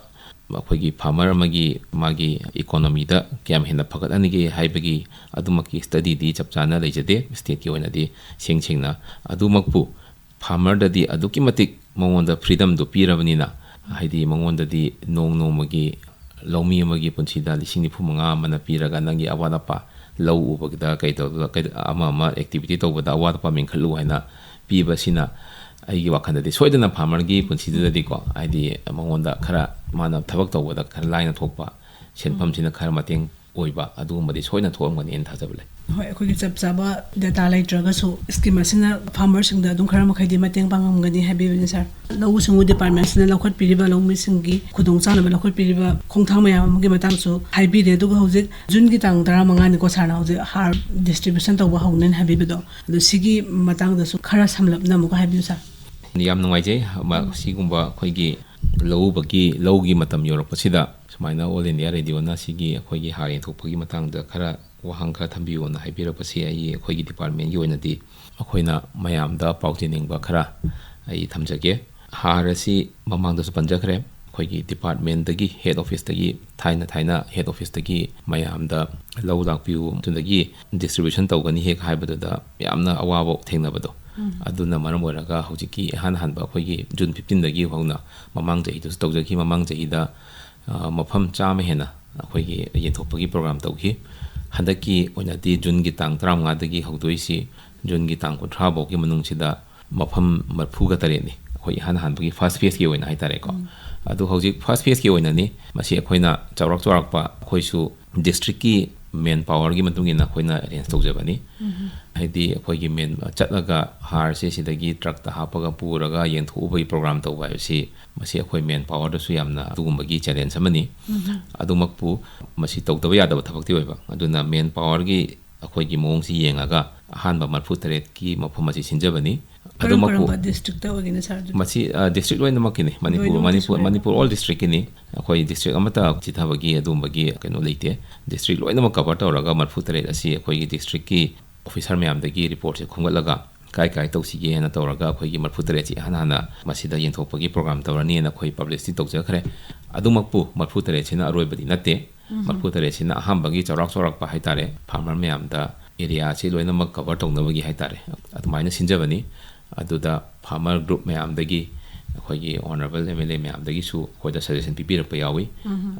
ꯑꯩꯈꯣꯏꯒꯤ ꯐꯥꯔꯃꯔ ꯑꯃꯒꯤ ꯃꯥꯒꯤ ꯏꯀꯣꯅꯣꯃꯤꯗ ꯀꯌꯥꯝ ꯍꯦꯟꯅ ꯐꯒꯠꯍꯟꯒꯦ ꯍꯥꯏꯕꯒꯤ ꯑꯗꯨꯃꯛꯀꯤ ꯁ꯭ꯇꯗꯤꯗꯤ ꯆꯞ ꯆꯥꯅ ꯂꯩꯖꯗꯦ ꯁ꯭ꯇꯦꯠꯀꯤ ꯑꯣꯏꯅꯗꯤ꯫ ꯁꯦꯡ ꯁꯦꯡꯅ ꯑꯗꯨꯃꯛꯄꯨ ꯐꯥꯔꯃꯔꯗꯗꯤ ꯑꯗꯨꯛꯀꯤ ꯃꯇꯤꯛ ꯃꯉꯣꯟꯗ ꯐ꯭ꯔꯤꯗꯝꯗꯨ ꯄꯤꯔꯕꯅꯤꯅ, ꯍꯥꯏꯗꯤ ꯃꯉꯣꯟꯗꯗꯤ ꯅꯣꯡ ꯅꯣꯡꯃꯒꯤ ꯂꯧꯃꯤ ꯑꯃꯒꯤ ꯄꯨꯟꯁꯤꯗ ꯂꯤꯁꯤꯡ ꯅꯤꯐꯨ ꯃꯉꯥ ꯑꯃꯅ ꯄꯤꯔꯒ ꯅꯪꯒꯤ ꯑꯋꯥꯠ ꯑꯄꯥ ꯂꯧ ꯎꯕꯒꯤꯗ ꯀꯩ ꯇꯧꯕꯗ, ꯀꯩ, ꯑꯃ ꯑꯃ activity ꯇꯧꯕꯗ ꯑꯋꯥꯠ ꯑꯄꯥ ꯃꯦꯟꯈꯠꯂꯨ ꯍꯥꯏꯅ ꯄꯤꯕꯁꯤꯅ ꯑꯩꯒꯤ ꯋꯥꯈꯜꯗꯗꯤ ꯁꯣꯏꯗꯅ farmerꯒꯤ ꯄꯨꯟꯁꯤꯗꯨꯗꯗꯤꯀꯣ, ꯍꯥꯏꯗꯤ ꯃꯉꯣꯟꯗ ꯈꯔ ꯃꯥꯅ ꯊꯕꯛ ꯇꯧꯕꯗ ꯈꯔ ꯂꯥꯏꯅ ꯊꯣꯛꯄ, ꯁꯦꯟꯐꯝꯁꯤꯅ ꯈꯔ ꯃꯇꯦꯡ ꯑꯣꯏꯕ, ꯑꯗꯨꯒꯨꯝꯕꯗꯤ ꯁꯣꯏꯗꯅ ꯊꯣꯛꯑꯝꯒꯅꯤꯅ ꯊꯥꯖꯕ ꯂꯩ꯫ ꯍꯣꯏ, ꯑꯩꯈꯣꯏꯒꯤ ꯆꯞ ꯆꯥꯕ data ꯂꯩꯇ꯭ꯔꯒꯁꯨ scheme ꯑꯁꯤꯅ ꯑꯗꯨꯝ ꯈꯔ ꯃꯈꯩꯗꯤ ꯃꯇꯦꯡ ꯄꯥꯡꯉꯝꯒꯅꯤ ꯍꯥꯏꯕꯤꯕꯅꯤ ꯁꯥꯔ꯫ ꯂꯧꯎ ꯁꯤꯡꯎ departmentꯁꯤꯅ ꯂꯧꯈꯠꯄꯤꯔꯤꯕ ꯂꯧꯃꯤꯁꯤꯡꯒꯤ ꯈꯨꯗꯣꯡꯆꯥꯅꯕ ꯂꯧꯈꯠꯄꯤꯔꯤꯕ ꯈꯣꯡꯊꯥꯡ ꯃꯌꯥꯝ ꯑꯃꯒꯤ ꯃꯇꯥꯡꯁꯨ ꯍꯥꯏꯕꯤꯔꯦ꯫ ꯑꯗꯨꯒ ꯍꯧꯖꯤꯛ ꯖꯨꯟꯒꯤ ꯇꯥꯡ ꯇꯔꯥꯃꯉꯥꯅꯤꯀꯣ ꯁꯥꯔꯅ ꯍꯧꯖꯤꯛ ꯍꯥꯔ distribution ꯇꯧꯕ ꯍꯧꯅꯦꯅ ꯍꯥꯏꯕꯤꯕꯗꯣ, ꯑꯗꯣ ꯁꯤꯒꯤ ꯃꯇꯥꯡꯗꯁꯨ ꯈꯔ ꯁꯝꯂꯞꯅ ꯑꯃꯨꯛꯀ ꯍꯥꯏꯕꯤꯌꯨ ꯁꯥꯔ꯫ ꯌꯥꯝ ꯅꯨꯡꯉꯥꯏꯖꯩ꯫ ꯃ-, ꯁꯤꯒꯨꯝꯕ ꯑꯩꯈꯣꯏꯒꯤ ꯂꯧꯎꯕꯒꯤ, ꯂꯧꯒꯤ ꯃꯇꯝ ꯌꯧꯔꯛꯄꯁꯤꯗ ꯁꯨꯃꯥꯏꯅ All India Radioꯅ ꯁꯤꯒꯤ ꯑꯩꯈꯣꯏꯒꯤ ꯍꯥꯔ ꯌꯦꯟꯊꯣꯛꯄꯒꯤ ꯃꯇꯥꯡꯗ ꯈꯔ ꯋꯥꯍꯪ ꯈꯔ ꯊꯝꯕꯤꯌꯣꯅ ꯍꯥꯏꯕꯤꯔꯛꯄꯁꯤ ꯑꯩ, ꯑꯩꯈꯣꯏꯒꯤ departmentꯀꯤ ꯑꯣꯏꯅꯗꯤ ꯑꯩꯈꯣꯏꯅ ꯃꯌꯥꯝꯗ ꯄꯥꯎꯖꯦꯟꯅꯤꯡꯕ ꯈꯔ ꯑꯩ ꯊꯝꯖꯒꯦ꯫ ꯍꯥꯔ ꯑꯁꯤ ꯃꯃꯥꯡꯗꯁꯨ ꯄꯟꯖꯈ꯭ꯔꯦ, ꯑꯩꯈꯣꯏꯒꯤ departmentꯇꯒꯤ, head officeꯇꯒꯤ, ꯊꯥꯏꯅ ꯊꯥꯏꯅ head officeꯇꯒꯤ ꯃꯌꯥꯝꯗ ꯂꯧ ꯂꯥꯛꯄꯤꯌꯨ, ꯑꯗꯨꯗꯒꯤ distribution ꯇꯧꯒꯅꯤ ꯍꯦꯛ ꯍꯥꯏꯕꯗꯨꯗ ꯌꯥꯝꯅ ꯑꯋꯥꯕ ꯊꯦꯡꯅꯕꯗꯣ, ꯑꯗꯨꯅ ꯃꯔꯝ ꯑꯣꯏꯔꯒ ꯍꯧꯖꯤꯛꯀꯤ ꯏꯍꯥꯟ ꯍꯥꯟꯕ ꯑꯩꯈꯣꯏꯒꯤ June fifteenꯗꯒꯤ ꯍꯧꯅ ꯃꯃꯥꯡ ꯆꯍꯤꯗꯁꯨ ꯇꯧꯖꯈꯤ꯫ ꯃꯃꯥꯡ ꯆꯍꯤꯗ, ꯑ, ꯃꯐꯝ ꯆꯥꯝꯃ ꯍꯦꯟꯅ ꯑꯩꯈꯣꯏꯒꯤ ꯌꯦꯟꯊꯣꯛꯄꯒꯤ program ꯇꯧꯈꯤ꯫ ꯍꯟꯗꯛꯀꯤ ꯑꯣꯏꯅꯗꯤ Juneꯒꯤ ꯇꯥꯡ ꯇꯔꯥꯃꯉꯥꯗꯒꯤ ꯍꯧꯗꯣꯏꯁꯤ Juneꯒꯤ ꯇꯥꯡ ꯀꯨꯟꯊ꯭ꯔꯥ ꯐꯥꯎꯒꯤ ꯃꯅꯨꯡꯁꯤꯗ ꯃꯐꯝ ꯃꯔꯤꯐꯨꯒ ꯇꯔꯦꯠꯅꯤ, ꯑꯩꯈꯣꯏ ꯏꯍꯥꯟ ꯍꯥꯟꯕꯒꯤ first phaseꯀꯤ ꯑꯣꯏꯅ ꯍꯥꯏꯇꯥꯔꯦꯀꯣ꯫ ꯑꯗꯨ ꯍꯧꯖꯤꯛ first phaseꯀꯤ ꯑꯣꯏꯅꯅꯤ꯫ ꯃꯁꯤ ꯑꯩꯈꯣꯏꯅ ꯆꯥꯎꯔꯥꯛ ꯆꯥꯎꯔꯥꯛꯄ ꯑꯩꯈꯣꯏꯁꯨ districtꯀꯤ man powerꯒꯤ ꯃꯇꯨꯡ ꯏꯟꯅ ꯑꯩꯈꯣꯏꯅ arrange ꯇꯧꯖꯕꯅꯤ꯫ ꯍꯥꯏꯗꯤ ꯑꯩꯈꯣꯏꯒꯤ man ꯆꯠꯂꯒ ꯍꯥꯔꯁꯦ ꯁꯤꯗꯒꯤ truckꯇ ꯍꯥꯞꯄꯒ ꯄꯨꯔꯒ ꯌꯦꯟꯊꯣꯛꯎꯕꯒꯤ program ꯇꯧꯕ ꯍꯥꯏꯕꯁꯤ, ꯃꯁꯤ ꯑꯩꯈꯣꯏ man powerꯗꯁꯨ ꯌꯥꯝꯅ ꯑꯗꯨꯒꯨꯝꯕꯒꯤ challenge ꯑꯃꯅꯤ꯫ ꯑꯗꯨꯃꯛꯄꯨ ꯃꯁꯤ ꯇꯧꯗꯕ ꯌꯥꯗꯕ ꯊꯕꯛꯇꯤ ꯑꯣꯏꯕ, ꯑꯗꯨꯅ man powerꯒꯤ ꯑꯩꯈꯣꯏꯒꯤ ꯃꯑꯣꯡꯁꯤ ꯌꯦꯡꯉꯒ ꯑꯍꯥꯟꯕ ꯃꯔꯤꯐꯨ ꯇꯔꯦꯠꯀꯤ ꯃꯐꯝ ꯑꯁꯤ ꯁꯤꯟꯖꯕꯅꯤ꯫ ꯀꯔꯝ ꯑꯗꯨꯃꯛꯄꯨ ꯀꯔꯝꯕ districtꯇ ꯑꯣꯏꯒꯅꯤ ꯁꯥꯔ? ꯑꯗꯨꯗꯤ ꯃꯁꯤ, ꯑ, district ꯂꯣꯏꯅꯃꯛꯀꯤꯅꯤ꯫ ꯃꯅꯤꯄꯨꯔ, ꯂꯣꯏꯅꯃꯛꯀꯤ ꯃꯅꯤꯄꯨꯔ, ꯁꯨꯃꯥꯏꯅ? ꯃꯅꯤꯄꯨꯔ all districtꯀꯤꯅꯤ꯫ ꯑꯩꯈꯣꯏ district ꯑꯃꯠꯇ ꯆꯤꯊꯕꯒꯤ ꯑꯗꯨꯒꯨꯝꯕꯒꯤ ꯀꯩꯅꯣ ꯂꯩꯇꯦ꯫ District ꯂꯣꯏꯅꯃꯛ cover ꯇꯧꯔꯒ ꯃꯔꯤꯐꯨ ꯇꯔꯦꯠ ꯑꯁꯤ ꯑꯩꯈꯣꯏꯒꯤ districtꯀꯤ officer ꯃꯌꯥꯝꯗꯒꯤ reportꯁꯦ ꯈꯣꯝꯒꯠꯂꯒ ꯀꯥꯏ ꯀꯥꯏ ꯇꯧꯁꯤꯒꯦ ꯍꯥꯏꯅ ꯇꯧꯔꯒ ꯑꯩꯈꯣꯏꯒꯤ ꯃꯔꯤꯐꯨ ꯇꯔꯦꯠꯁꯤ ꯏꯍꯥꯟ ꯍꯥꯟꯅ ꯃꯁꯤꯗ ꯌꯦꯟꯊꯣꯛꯄꯒꯤ program ꯇꯧꯔꯅꯤꯅ ꯑꯩꯈꯣꯏ publishꯇꯤ ꯇꯧꯖꯈ꯭ꯔꯦ꯫ ꯑꯗꯨꯃꯛꯄꯨ ꯃꯔꯤꯐꯨ ꯇꯔꯦꯠꯁꯤꯅ ꯑꯔꯣꯏꯕꯗꯤ ꯅꯠꯇꯦ꯫ ꯃꯔꯤꯐꯨ ꯇꯔꯦꯠꯁꯤꯅ ꯑꯍꯥꯟꯕꯒꯤ ꯆꯥꯎꯔꯥꯛ ꯆꯥꯎꯔꯥꯛꯄ ꯍꯥꯏꯇꯥꯔꯦ, farmer ꯃꯌꯥꯝꯗ areaꯁꯤ ꯂꯣꯏꯅꯃꯛ cover ꯇꯧꯅꯕꯒꯤ ꯍꯥꯏꯇꯥꯔꯦ, ꯑꯗꯨꯃꯥꯏꯅ ꯁꯤꯟꯖꯕꯅꯤ꯫ ꯑꯗꯨꯗ farmer group ꯃꯌꯥꯝꯗꯒꯤ, ꯑꯩꯈꯣꯏꯒꯤ honourable MLA ꯃꯌꯥꯝꯗꯒꯤꯁꯨ ꯑꯩꯈꯣꯏꯗ suggestion ꯄꯤꯕꯤꯔꯛꯄ ꯌꯥꯎꯏ꯫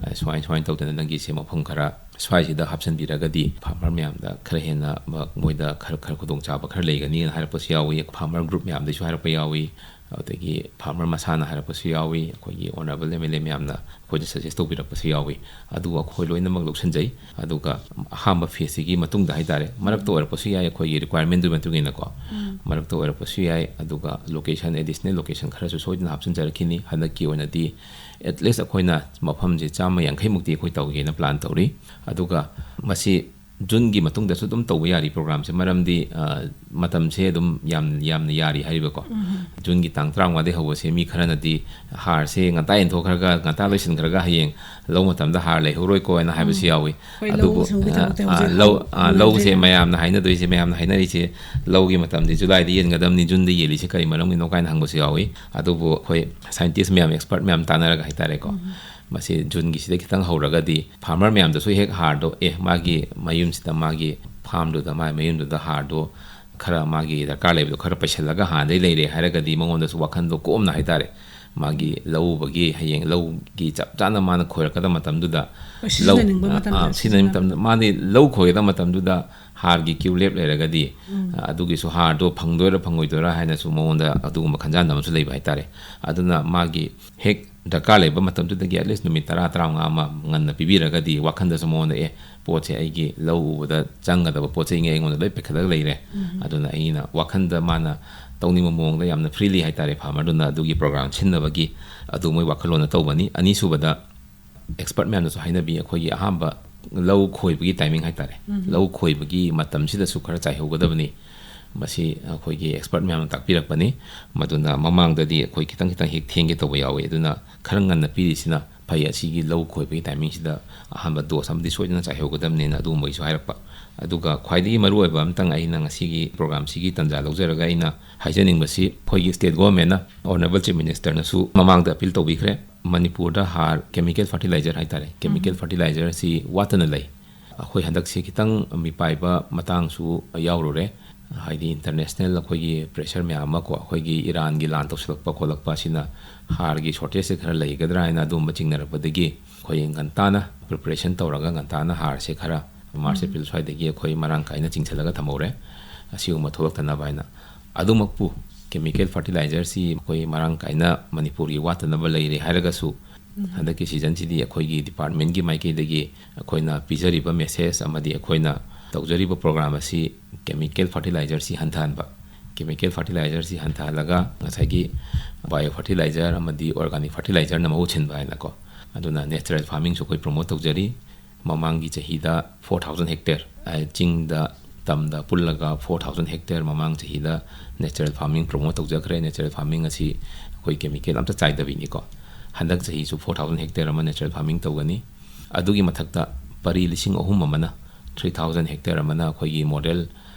ꯑ, ꯁꯨꯃꯥꯏ ꯁꯨꯃꯥꯏꯅ ꯇꯧꯗꯅ ꯅꯪꯒꯤꯁꯦ ꯃꯐꯝ ꯈꯔ ꯁ꯭ꯋꯥꯏꯁꯤꯗ ꯍꯥꯞꯆꯤꯟꯕꯤꯔꯒꯗꯤ ꯐꯥꯔꯃꯔ ꯃꯌꯥꯝꯗ ꯈꯔ ꯍꯦꯟꯅ ꯃ-, ꯃꯣꯏꯗ ꯈꯔ, ꯈꯔ ꯈꯨꯗꯣꯡꯆꯥꯕ ꯈꯔ ꯂꯩꯒꯅꯤꯅ ꯍꯥꯏꯔꯛꯄꯁꯨ ꯌꯥꯎꯏ꯫ ꯐꯥꯔꯃꯔ ꯒ꯭ꯔꯨꯞ ꯃꯌꯥꯝꯗꯩꯁꯨ ꯍꯥꯏꯔꯛꯄ ꯌꯥꯎꯏ꯫ ꯑꯗꯒꯤ ꯐꯥꯔꯃꯔ ꯃꯁꯥꯅ ꯍꯥꯏꯔꯛꯄꯁꯨ ꯌꯥꯎꯏ꯫ ꯑꯩꯈꯣꯏꯒꯤ ꯑꯣꯅꯔꯦꯕꯜ ꯑꯦꯝ ꯑꯦꯜ ꯑꯦ ꯃꯌꯥꯝꯅ ꯑꯩꯈꯣꯏꯗ ꯁꯖꯦꯁ ꯇꯧꯕꯤꯔꯛꯄꯁꯨ ꯌꯥꯎꯏ꯫ ꯑꯗꯨ ꯑꯩꯈꯣꯏ ꯂꯣꯏꯅꯃꯛ ꯂꯧꯁꯤꯟꯖꯩ꯫ ꯑꯗꯨꯒ ꯑꯍꯥꯟꯕ ꯐꯦꯁꯁꯤꯒꯤ ꯃꯇꯨꯡꯗ ꯍꯥꯏꯇꯥꯔꯦ, ꯃꯔꯛꯇ ꯑꯣꯏꯔꯛꯄꯁꯨ ꯌꯥꯏ, ꯑꯩꯈꯣꯏꯒꯤ ꯔꯤꯀ꯭ꯋꯥꯏꯔꯃꯦꯟꯗꯨꯒꯤ ꯃꯇꯨꯡ ꯏꯟꯅꯀꯣ, ꯎꯝ꯫ ꯃꯔꯛꯇ ꯑꯣꯏꯔꯛꯄꯁꯨ ꯌꯥꯏ꯫ ꯑꯗꯨꯒ ꯂꯣꯀꯦꯁꯟ, ꯑꯦꯗꯤꯁꯅꯦꯜ ꯂꯣꯀꯦꯁꯟ ꯈꯔꯁꯨ ꯁꯣꯏꯗꯅ ꯍꯥꯞꯆꯤꯟꯖꯔꯛꯈꯤꯅꯤ꯫ ꯍꯟꯗꯛꯀꯤ ꯑꯣꯏꯅꯗꯤ ꯑꯦꯠꯂꯤꯁ ꯑꯩꯈꯣꯏꯅ ꯃꯐꯝꯁꯦ ꯆꯥꯝꯃ ꯌꯥꯡꯈꯩꯃꯨꯛꯇꯤ ꯑꯩꯈꯣꯏ ꯇꯧꯒꯦꯅ ꯄ꯭ꯂꯥꯟ ꯇꯧꯔꯤ꯫ ꯑꯗꯨꯒ ꯃꯁꯤ ꯖꯨꯟꯒꯤ ꯃꯇꯨꯡꯗꯁꯨ ꯑꯗꯨꯝ ꯇꯧꯕ ꯌꯥꯔꯤ ꯄ꯭ꯔꯣꯒ꯭ꯔꯥꯝꯁꯦ, ꯃꯔꯝꯗꯤ, ꯑ, ꯃꯇꯝꯁꯦ ꯑꯗꯨꯝ ꯌꯥꯝ, ꯌꯥꯝꯅ ꯌꯥꯔꯤ ꯍꯥꯏꯔꯤꯕꯀꯣ꯫ ꯎꯝ꯫ ꯖꯨꯟꯒꯤ ꯇꯥꯡ ꯇꯔꯥꯃꯉꯥꯗꯒꯤ ꯍꯧꯕꯁꯦ ꯃꯤ ꯈꯔꯅꯗꯤ ꯍꯥꯔꯁꯦ ꯉꯟꯇꯥ ꯌꯦꯟꯊꯣꯛꯈ꯭ꯔꯒ, ꯉꯟꯇꯥ ꯂꯣꯏꯁꯤꯟꯈ꯭ꯔꯒ ꯍꯌꯦꯡ ꯂꯧ ꯃꯇꯝꯗ ꯍꯥꯔ ꯂꯩꯍꯧꯔꯣꯏꯀꯣ ꯍꯥꯏꯅ ꯍꯥꯏꯕꯁꯨ ꯎꯝ꯫ ꯌꯥꯎꯏ꯫ ꯍꯣꯏ, ꯑꯗꯨꯕꯨ, ꯂꯧꯁꯤꯡꯒꯤꯗꯃꯛꯇ ꯑ, ꯑ, ꯍꯧꯖꯤꯛ ꯂꯧ, ꯍꯧ-, ꯑ, ꯂꯧꯁꯦ ꯍꯧꯅꯗ꯭ꯔꯤꯕ꯫ ꯃꯌꯥꯝꯅ ꯍꯥꯏꯅꯗꯣꯏꯁꯦ, ꯃꯌꯥꯝꯅ ꯍꯥꯏꯅꯔꯤꯁꯦ ꯂꯧꯒꯤ ꯃꯇꯝꯗꯤ ꯖꯨꯂꯥꯏꯗ ꯌꯦꯟꯒꯗꯕꯅꯤ, ꯖꯨꯟꯗ ꯌꯦꯜꯂꯤꯁꯦ ꯀꯔꯤ ꯃꯔꯝꯒꯤꯅꯣ ꯀꯥꯏꯅ ꯍꯪꯕꯁꯨ ꯌꯥꯎꯏ꯫ ꯑꯗꯨꯕꯨ ꯑꯩꯈꯣꯏ ꯁꯥꯏꯟꯇꯤꯁ ꯃꯌꯥꯝ, ꯑꯦꯛꯁꯄꯔꯠ ꯃꯌꯥꯝ ꯇꯥꯟꯅꯔꯒ ꯍꯥꯏꯇꯥꯔꯦꯀꯣ, ꯎꯝ꯫ ꯃꯁꯤ ꯖꯨꯟꯒꯤꯁꯤꯗ ꯈꯤꯇꯪ ꯍꯧꯔꯒꯗꯤ ꯐꯥꯔꯃꯔ ꯃꯌꯥꯝꯗꯁꯨ ꯍꯦꯛ ꯍꯥꯔꯗꯣ, ꯑꯦ, ꯃꯥꯒꯤ ꯃꯌꯨꯝꯁꯤꯗ, ꯃꯥꯒꯤ ꯐꯥꯔꯝꯗꯨꯗ, ꯃꯥꯒꯤ ꯃꯌꯨꯝꯗꯨꯗ ꯍꯥꯔꯗꯣ ꯈꯔ ꯃꯥꯒꯤ ꯗꯔꯀꯥꯔ ꯂꯩꯕꯗꯣ ꯈꯔ ꯄꯩꯁꯤꯜꯂꯒ ꯍꯥꯟꯅꯗꯩ ꯂꯩꯔꯦ ꯍꯥꯏꯔꯒꯗꯤ ꯃꯉꯣꯟꯗꯁꯨ ꯋꯥꯈꯟꯗꯣ ꯀꯣꯝꯅ ꯍꯥꯏꯇꯥꯔꯦ, ꯃꯥꯒꯤ ꯂꯧ ꯎꯕꯒꯤ ꯍꯌꯦꯡ ꯂꯧꯒꯤ ꯆꯞ ꯆꯥꯅ ꯃꯥꯅ ꯈꯣꯏꯔꯛꯀꯗꯕ ꯃꯇꯝꯗꯨꯗ, ꯍꯣꯏ, ꯂꯧ, ꯁꯤꯖꯤꯟꯅꯅꯤꯡꯕ ꯑ, ꯃꯇꯝꯗ ꯑ, ꯁꯤꯖꯤꯟꯅꯅꯤꯡꯕ ꯁꯤꯖꯤꯟꯅꯕ꯫ ꯃꯇꯝꯗ, ꯃꯥꯗꯤ ꯂꯧ ꯈꯣꯏꯒꯗꯕ ꯃꯇꯝꯗꯨꯗ ꯍꯥꯔꯒꯤ ꯀ꯭ꯌꯨ ꯂꯦꯞ ꯂꯩꯔꯒꯗꯤ, ꯎꯝ꯫ ꯑ, ꯑꯗꯨꯒꯤꯁꯨ ꯍꯥꯔꯗꯣ ꯐꯪꯗꯣꯏꯔꯥ ꯐꯪꯉꯣꯏꯗꯣꯏꯔꯥ ꯍꯥꯏꯅꯁꯨ ꯃꯉꯣꯟꯗ ꯑꯗꯨꯒꯨꯝꯕ ꯈꯟꯖꯥꯟꯅꯕ ꯑꯃꯁꯨ ꯂꯩꯕ ꯍꯥꯏꯇꯥꯔꯦ꯫ ꯑꯗꯨꯅ ꯃꯥꯒꯤ ꯍꯦꯛ ꯗꯔꯀꯥꯔ ꯂꯩꯕ ꯃꯇꯝꯗꯨꯗꯒꯤ at least ꯅꯨꯃꯤꯠ ꯇꯔꯥ, ꯇꯔꯥꯃꯉꯥ ꯑꯃ ꯉꯟꯅ ꯄꯤꯕꯤꯔꯒꯗꯤ ꯋꯥꯈꯟꯗꯁꯨ ꯃꯉꯣꯟꯗ, "ꯑꯦ, ꯄꯣꯠꯁꯦ ꯑꯩꯒꯤ ꯂꯧ ꯎꯕꯗ ꯆꯪꯒꯗꯕ ꯄꯣꯠ ꯆꯩꯉꯩ ꯑꯩꯉꯣꯟꯗ ꯂꯣꯏ ꯄꯤꯈꯠꯂꯒ ꯂꯩꯔꯦ꯫ ꯎꯝ꯫ ꯑꯗꯨꯅ ꯑꯩꯅ ꯋꯥꯈꯟꯗ ꯃꯥꯅ ꯇꯧꯅꯤꯡꯕ ꯃꯑꯣꯡꯗ ꯌꯥꯝꯅ ꯐ꯭ꯔꯤꯂꯤ ꯍꯥꯏꯇꯥꯔꯦ, ꯐꯥꯔꯃꯔꯗꯨꯅ ꯑꯗꯨꯒꯤ ꯄ꯭ꯔꯣꯒ꯭ꯔꯥꯝ ꯁꯤꯟꯅꯕꯒꯤ ꯑꯗꯨ ꯃꯣꯏ ꯋꯥꯈꯜꯂꯣꯟꯗ ꯇꯧꯕꯅꯤ"꯫ ꯑꯅꯤꯁꯨꯕꯗ, ꯑꯦꯛꯁꯄꯔꯠ ꯃꯌꯥꯝꯅꯁꯨ ꯍꯥꯏꯅꯕꯤ, ꯑꯩꯈꯣꯏꯒꯤ ꯑꯍꯥꯟꯕ ꯂꯧ ꯈꯣꯏꯕꯒꯤ ꯇꯥꯏꯃꯤꯡ ꯍꯥꯏꯇꯥꯔꯦ, ꯎꯝ꯫ ꯂꯧ ꯈꯣꯏꯕꯒꯤ ꯃꯇꯝꯁꯤꯗꯁꯨ ꯈꯔ ꯆꯥꯏꯍꯧꯒꯗꯕꯅꯤ꯫ ꯃꯁꯤ ꯑꯩꯈꯣꯏꯒꯤ ꯑꯦꯛꯁꯄꯔꯠ ꯃꯌꯥꯝꯅ ꯇꯥꯛꯄꯤꯔꯛꯄꯅꯤ꯫ ꯃꯗꯨꯅ ꯃꯃꯥꯡꯗꯗꯤ ꯑꯩꯈꯣꯏ ꯈꯤꯇꯪ ꯈꯤꯇꯪ ꯍꯦꯛ ꯊꯦꯡꯒꯦ ꯇꯧꯕ ꯌꯥꯎꯏ꯫ ꯑꯗꯨꯅ ꯈꯔ ꯉꯟꯅ ꯄꯤꯔꯤꯁꯤꯅ ꯐꯩ꯫ ꯑꯁꯤꯒꯤ ꯂꯧ ꯈꯣꯏꯕꯒꯤ ꯇꯥꯏꯃꯤꯡꯁꯤꯗ ꯑꯍꯥꯟꯕ ꯗꯣꯁ ꯑꯃꯗꯤ ꯁꯣꯏꯗꯅ ꯆꯥꯏꯍꯧꯒꯗꯕꯅꯦꯅ ꯑꯗꯨꯒꯨꯝꯕꯒꯤꯁꯨ ꯍꯥꯏꯔꯛꯄ꯫ ꯑꯗꯨꯒ ꯈ꯭ꯋꯥꯏꯗꯒꯤ ꯃꯔꯨꯑꯣꯏꯕ ꯑꯝꯇꯪ ꯑꯩꯅ ꯉꯁꯤꯒꯤ ꯄ꯭ꯔꯣꯒ꯭ꯔꯥꯝꯁꯤꯒꯤ ꯇꯥꯟꯖꯥ ꯂꯧꯖꯔꯒ ꯑꯩꯅ ꯍꯥꯏꯖꯅꯤꯡꯕꯁꯤ, ꯑꯩꯈꯣꯏꯒꯤ ꯁ꯭ꯇꯦꯠ ꯒꯣꯚꯔꯟꯃꯦꯟꯠꯅ, ꯑꯣꯅꯔꯦꯕꯜ ꯆꯤꯐ ꯃꯤꯅꯤꯁꯇꯔꯅꯁꯨ ꯃꯃꯥꯡꯗ ꯑꯄꯤꯜ ꯇꯧꯕꯤꯈ꯭ꯔꯦ, ꯃꯅꯤꯄꯨꯔꯗ ꯍꯥꯔ, ꯀꯦꯃꯤꯀꯦꯜ ꯐꯔꯇꯤꯂꯥꯏꯖꯔ ꯍꯥꯏꯇꯥꯔꯦ, ꯀꯦꯃꯤꯀꯦꯜ ꯎꯝ꯫ ꯐꯔꯇꯤꯂꯥꯏꯖꯔꯁꯤ ꯋꯥꯠꯇꯅ ꯂꯩ꯫ ꯑꯩꯈꯣꯏ ꯍꯟꯗꯛꯁꯤ ꯈꯤꯇꯪ ꯃꯤꯄꯥꯏꯕ ꯃꯇꯥꯡꯁꯨ ꯌꯥꯎꯔꯨꯔꯦ꯫ ꯍꯥꯏꯗꯤ ꯏꯟꯇꯔꯅꯦꯁꯅꯦꯜ ꯑꯩꯈꯣꯏꯒꯤ ꯄ꯭ꯔꯦꯁꯔ ꯃꯌꯥꯝ ꯑꯃ ꯀꯣ, ꯑꯩꯈꯣꯏꯒꯤ ꯏꯔꯥꯟꯒꯤ ꯂꯥꯟ ꯇꯧꯁꯤꯜꯂꯛꯄ ꯈꯣꯠꯂꯛꯄ ꯑꯁꯤꯅ ꯍꯥꯔꯒꯤ ꯁꯣꯔꯇꯦꯖꯁꯦ ꯈꯔ ꯂꯩꯒꯗ꯭ꯔꯥ ꯍꯥꯏꯅ ꯑꯗꯨꯝꯕ ꯆꯤꯡꯅꯔꯛꯄꯗꯒꯤ ꯑꯩꯈꯣꯏ ꯉꯟꯇꯥꯅ ꯄ꯭ꯔꯤꯄꯦꯔꯦꯁꯟ ꯇꯧꯔꯒ ꯉꯟꯇꯥꯅ ꯍꯥꯔꯁꯦ ꯈꯔ ꯃꯥꯔꯆ, ꯎꯝ꯫ ꯑꯦꯄ꯭ꯔꯤꯜ ꯁ꯭ꯋꯥꯏꯗꯒꯤ ꯑꯩꯈꯣꯏ ꯃꯔꯥꯡ ꯀꯥꯏꯅ ꯆꯤꯡꯁꯤꯜꯂꯒ ꯊꯝꯍꯧꯔꯦ꯫ ꯑꯁꯤꯒꯨꯝꯕ ꯊꯣꯛꯂꯛꯇꯅꯕ ꯍꯥꯏꯅ꯫ ꯑꯗꯨꯃꯛꯄꯨ ꯀꯦꯃꯤꯀꯦꯜ ꯐꯔꯇꯤꯂꯥꯏꯖꯔꯁꯤ ꯑꯩꯈꯣꯏ ꯃꯔꯥꯡ ꯀꯥꯏꯅ ꯃꯅꯤꯄꯨꯔꯒꯤ ꯋꯥꯠꯇꯅꯕ ꯂꯩꯔꯦ ꯍꯥꯏꯔꯒꯁꯨ, ꯎꯝ꯫ ꯍꯟꯗꯛꯀꯤ ꯁꯤꯖꯟꯁꯤꯗꯤ ꯑꯩꯈꯣꯏꯒꯤ ꯗꯤꯄꯥꯔꯠꯃꯦꯟꯒꯤ ꯃꯥꯏꯀꯩꯗꯒꯤ ꯑꯩꯈꯣꯏꯅ ꯄꯤꯖꯔꯤꯕ ꯃꯦꯁꯦꯖ ꯑꯃꯗꯤ ꯑꯩꯈꯣꯏꯅ ꯇꯧꯖꯔꯤꯕ ꯄ꯭ꯔꯣꯒ꯭ꯔꯥꯝ ꯑꯁꯤ ꯀꯦꯃꯤꯀꯦꯜ ꯐꯔꯇꯤꯂꯥꯏꯖꯔꯁꯤ ꯍꯟꯊꯍꯟꯕ꯫ ꯀꯦꯃꯤꯀꯦꯜ ꯐꯔꯇꯤꯂꯥꯏꯖꯔꯁꯤ ꯍꯟꯊꯍꯜꯂꯒ ꯉꯁꯥꯏꯒꯤ ꯕꯥꯏꯑꯣ ꯐꯔꯇꯤꯂꯥꯏꯖꯔ ꯑꯃꯗꯤ ꯑꯣꯔꯒꯥꯅꯤꯛ ꯐꯔꯇꯤꯂꯥꯏꯖꯔꯅ ꯃꯍꯨꯠ ꯁꯤꯟꯕ ꯍꯥꯏꯅꯀꯣ꯫ ꯑꯗꯨꯅ ꯅꯦꯆꯔꯦꯜ ꯐꯥꯔꯃꯤꯡꯁꯨ ꯑꯩꯈꯣꯏ ꯄ꯭ꯔꯣꯃꯣꯠ ꯇꯧꯖꯔꯤ꯫ ꯃꯃꯥꯡꯒꯤ ꯆꯍꯤꯗ ꯐꯣꯔ ꯊꯥꯎꯖꯟ ꯍꯦꯛꯇꯔ, ꯑ, ꯆꯤꯡꯗ ꯇꯝꯗ ꯄꯨꯜꯂꯒ ꯐꯣꯔ ꯊꯥꯎꯖꯟ ꯍꯦꯛꯇꯔ ꯃꯃꯥꯡ ꯆꯍꯤꯗ ꯅꯦꯆꯔꯦꯜ ꯐꯥꯔꯃꯤꯡ ꯄ꯭ꯔꯣꯃꯣꯠ ꯇꯧꯖꯈ꯭ꯔꯦ꯫ ꯅꯦꯆꯔꯦꯜ ꯐꯥꯔꯃꯤꯡ ꯑꯁꯤ ꯑꯩꯈꯣꯏ ꯀꯦꯃꯤꯀꯦꯜ ꯑꯝꯇ ꯆꯥꯏꯗꯕꯤꯅꯤꯀꯣ꯫ ꯍꯟꯗꯛ ꯆꯍꯤꯁꯨ ꯐꯣꯔ ꯊꯥꯎꯖꯟ ꯍꯦꯛꯇꯔ ꯑꯃ ꯅꯦꯆꯔꯦꯜ ꯐꯥꯔꯃꯤꯡ ꯇꯧꯒꯅꯤ꯫ ꯑꯗꯨꯒꯤ ꯃꯊꯛꯇ ꯄꯔꯤ ꯂꯤꯁꯤꯡ ꯑꯍꯨꯝ ꯑꯃꯅ, ꯊ꯭ꯔꯤ ꯊꯥꯎꯖꯟ ꯍꯦꯛꯇꯔ ꯑꯃꯅ ꯑꯩꯈꯣꯏꯒꯤ ꯃꯣꯗꯦꯜ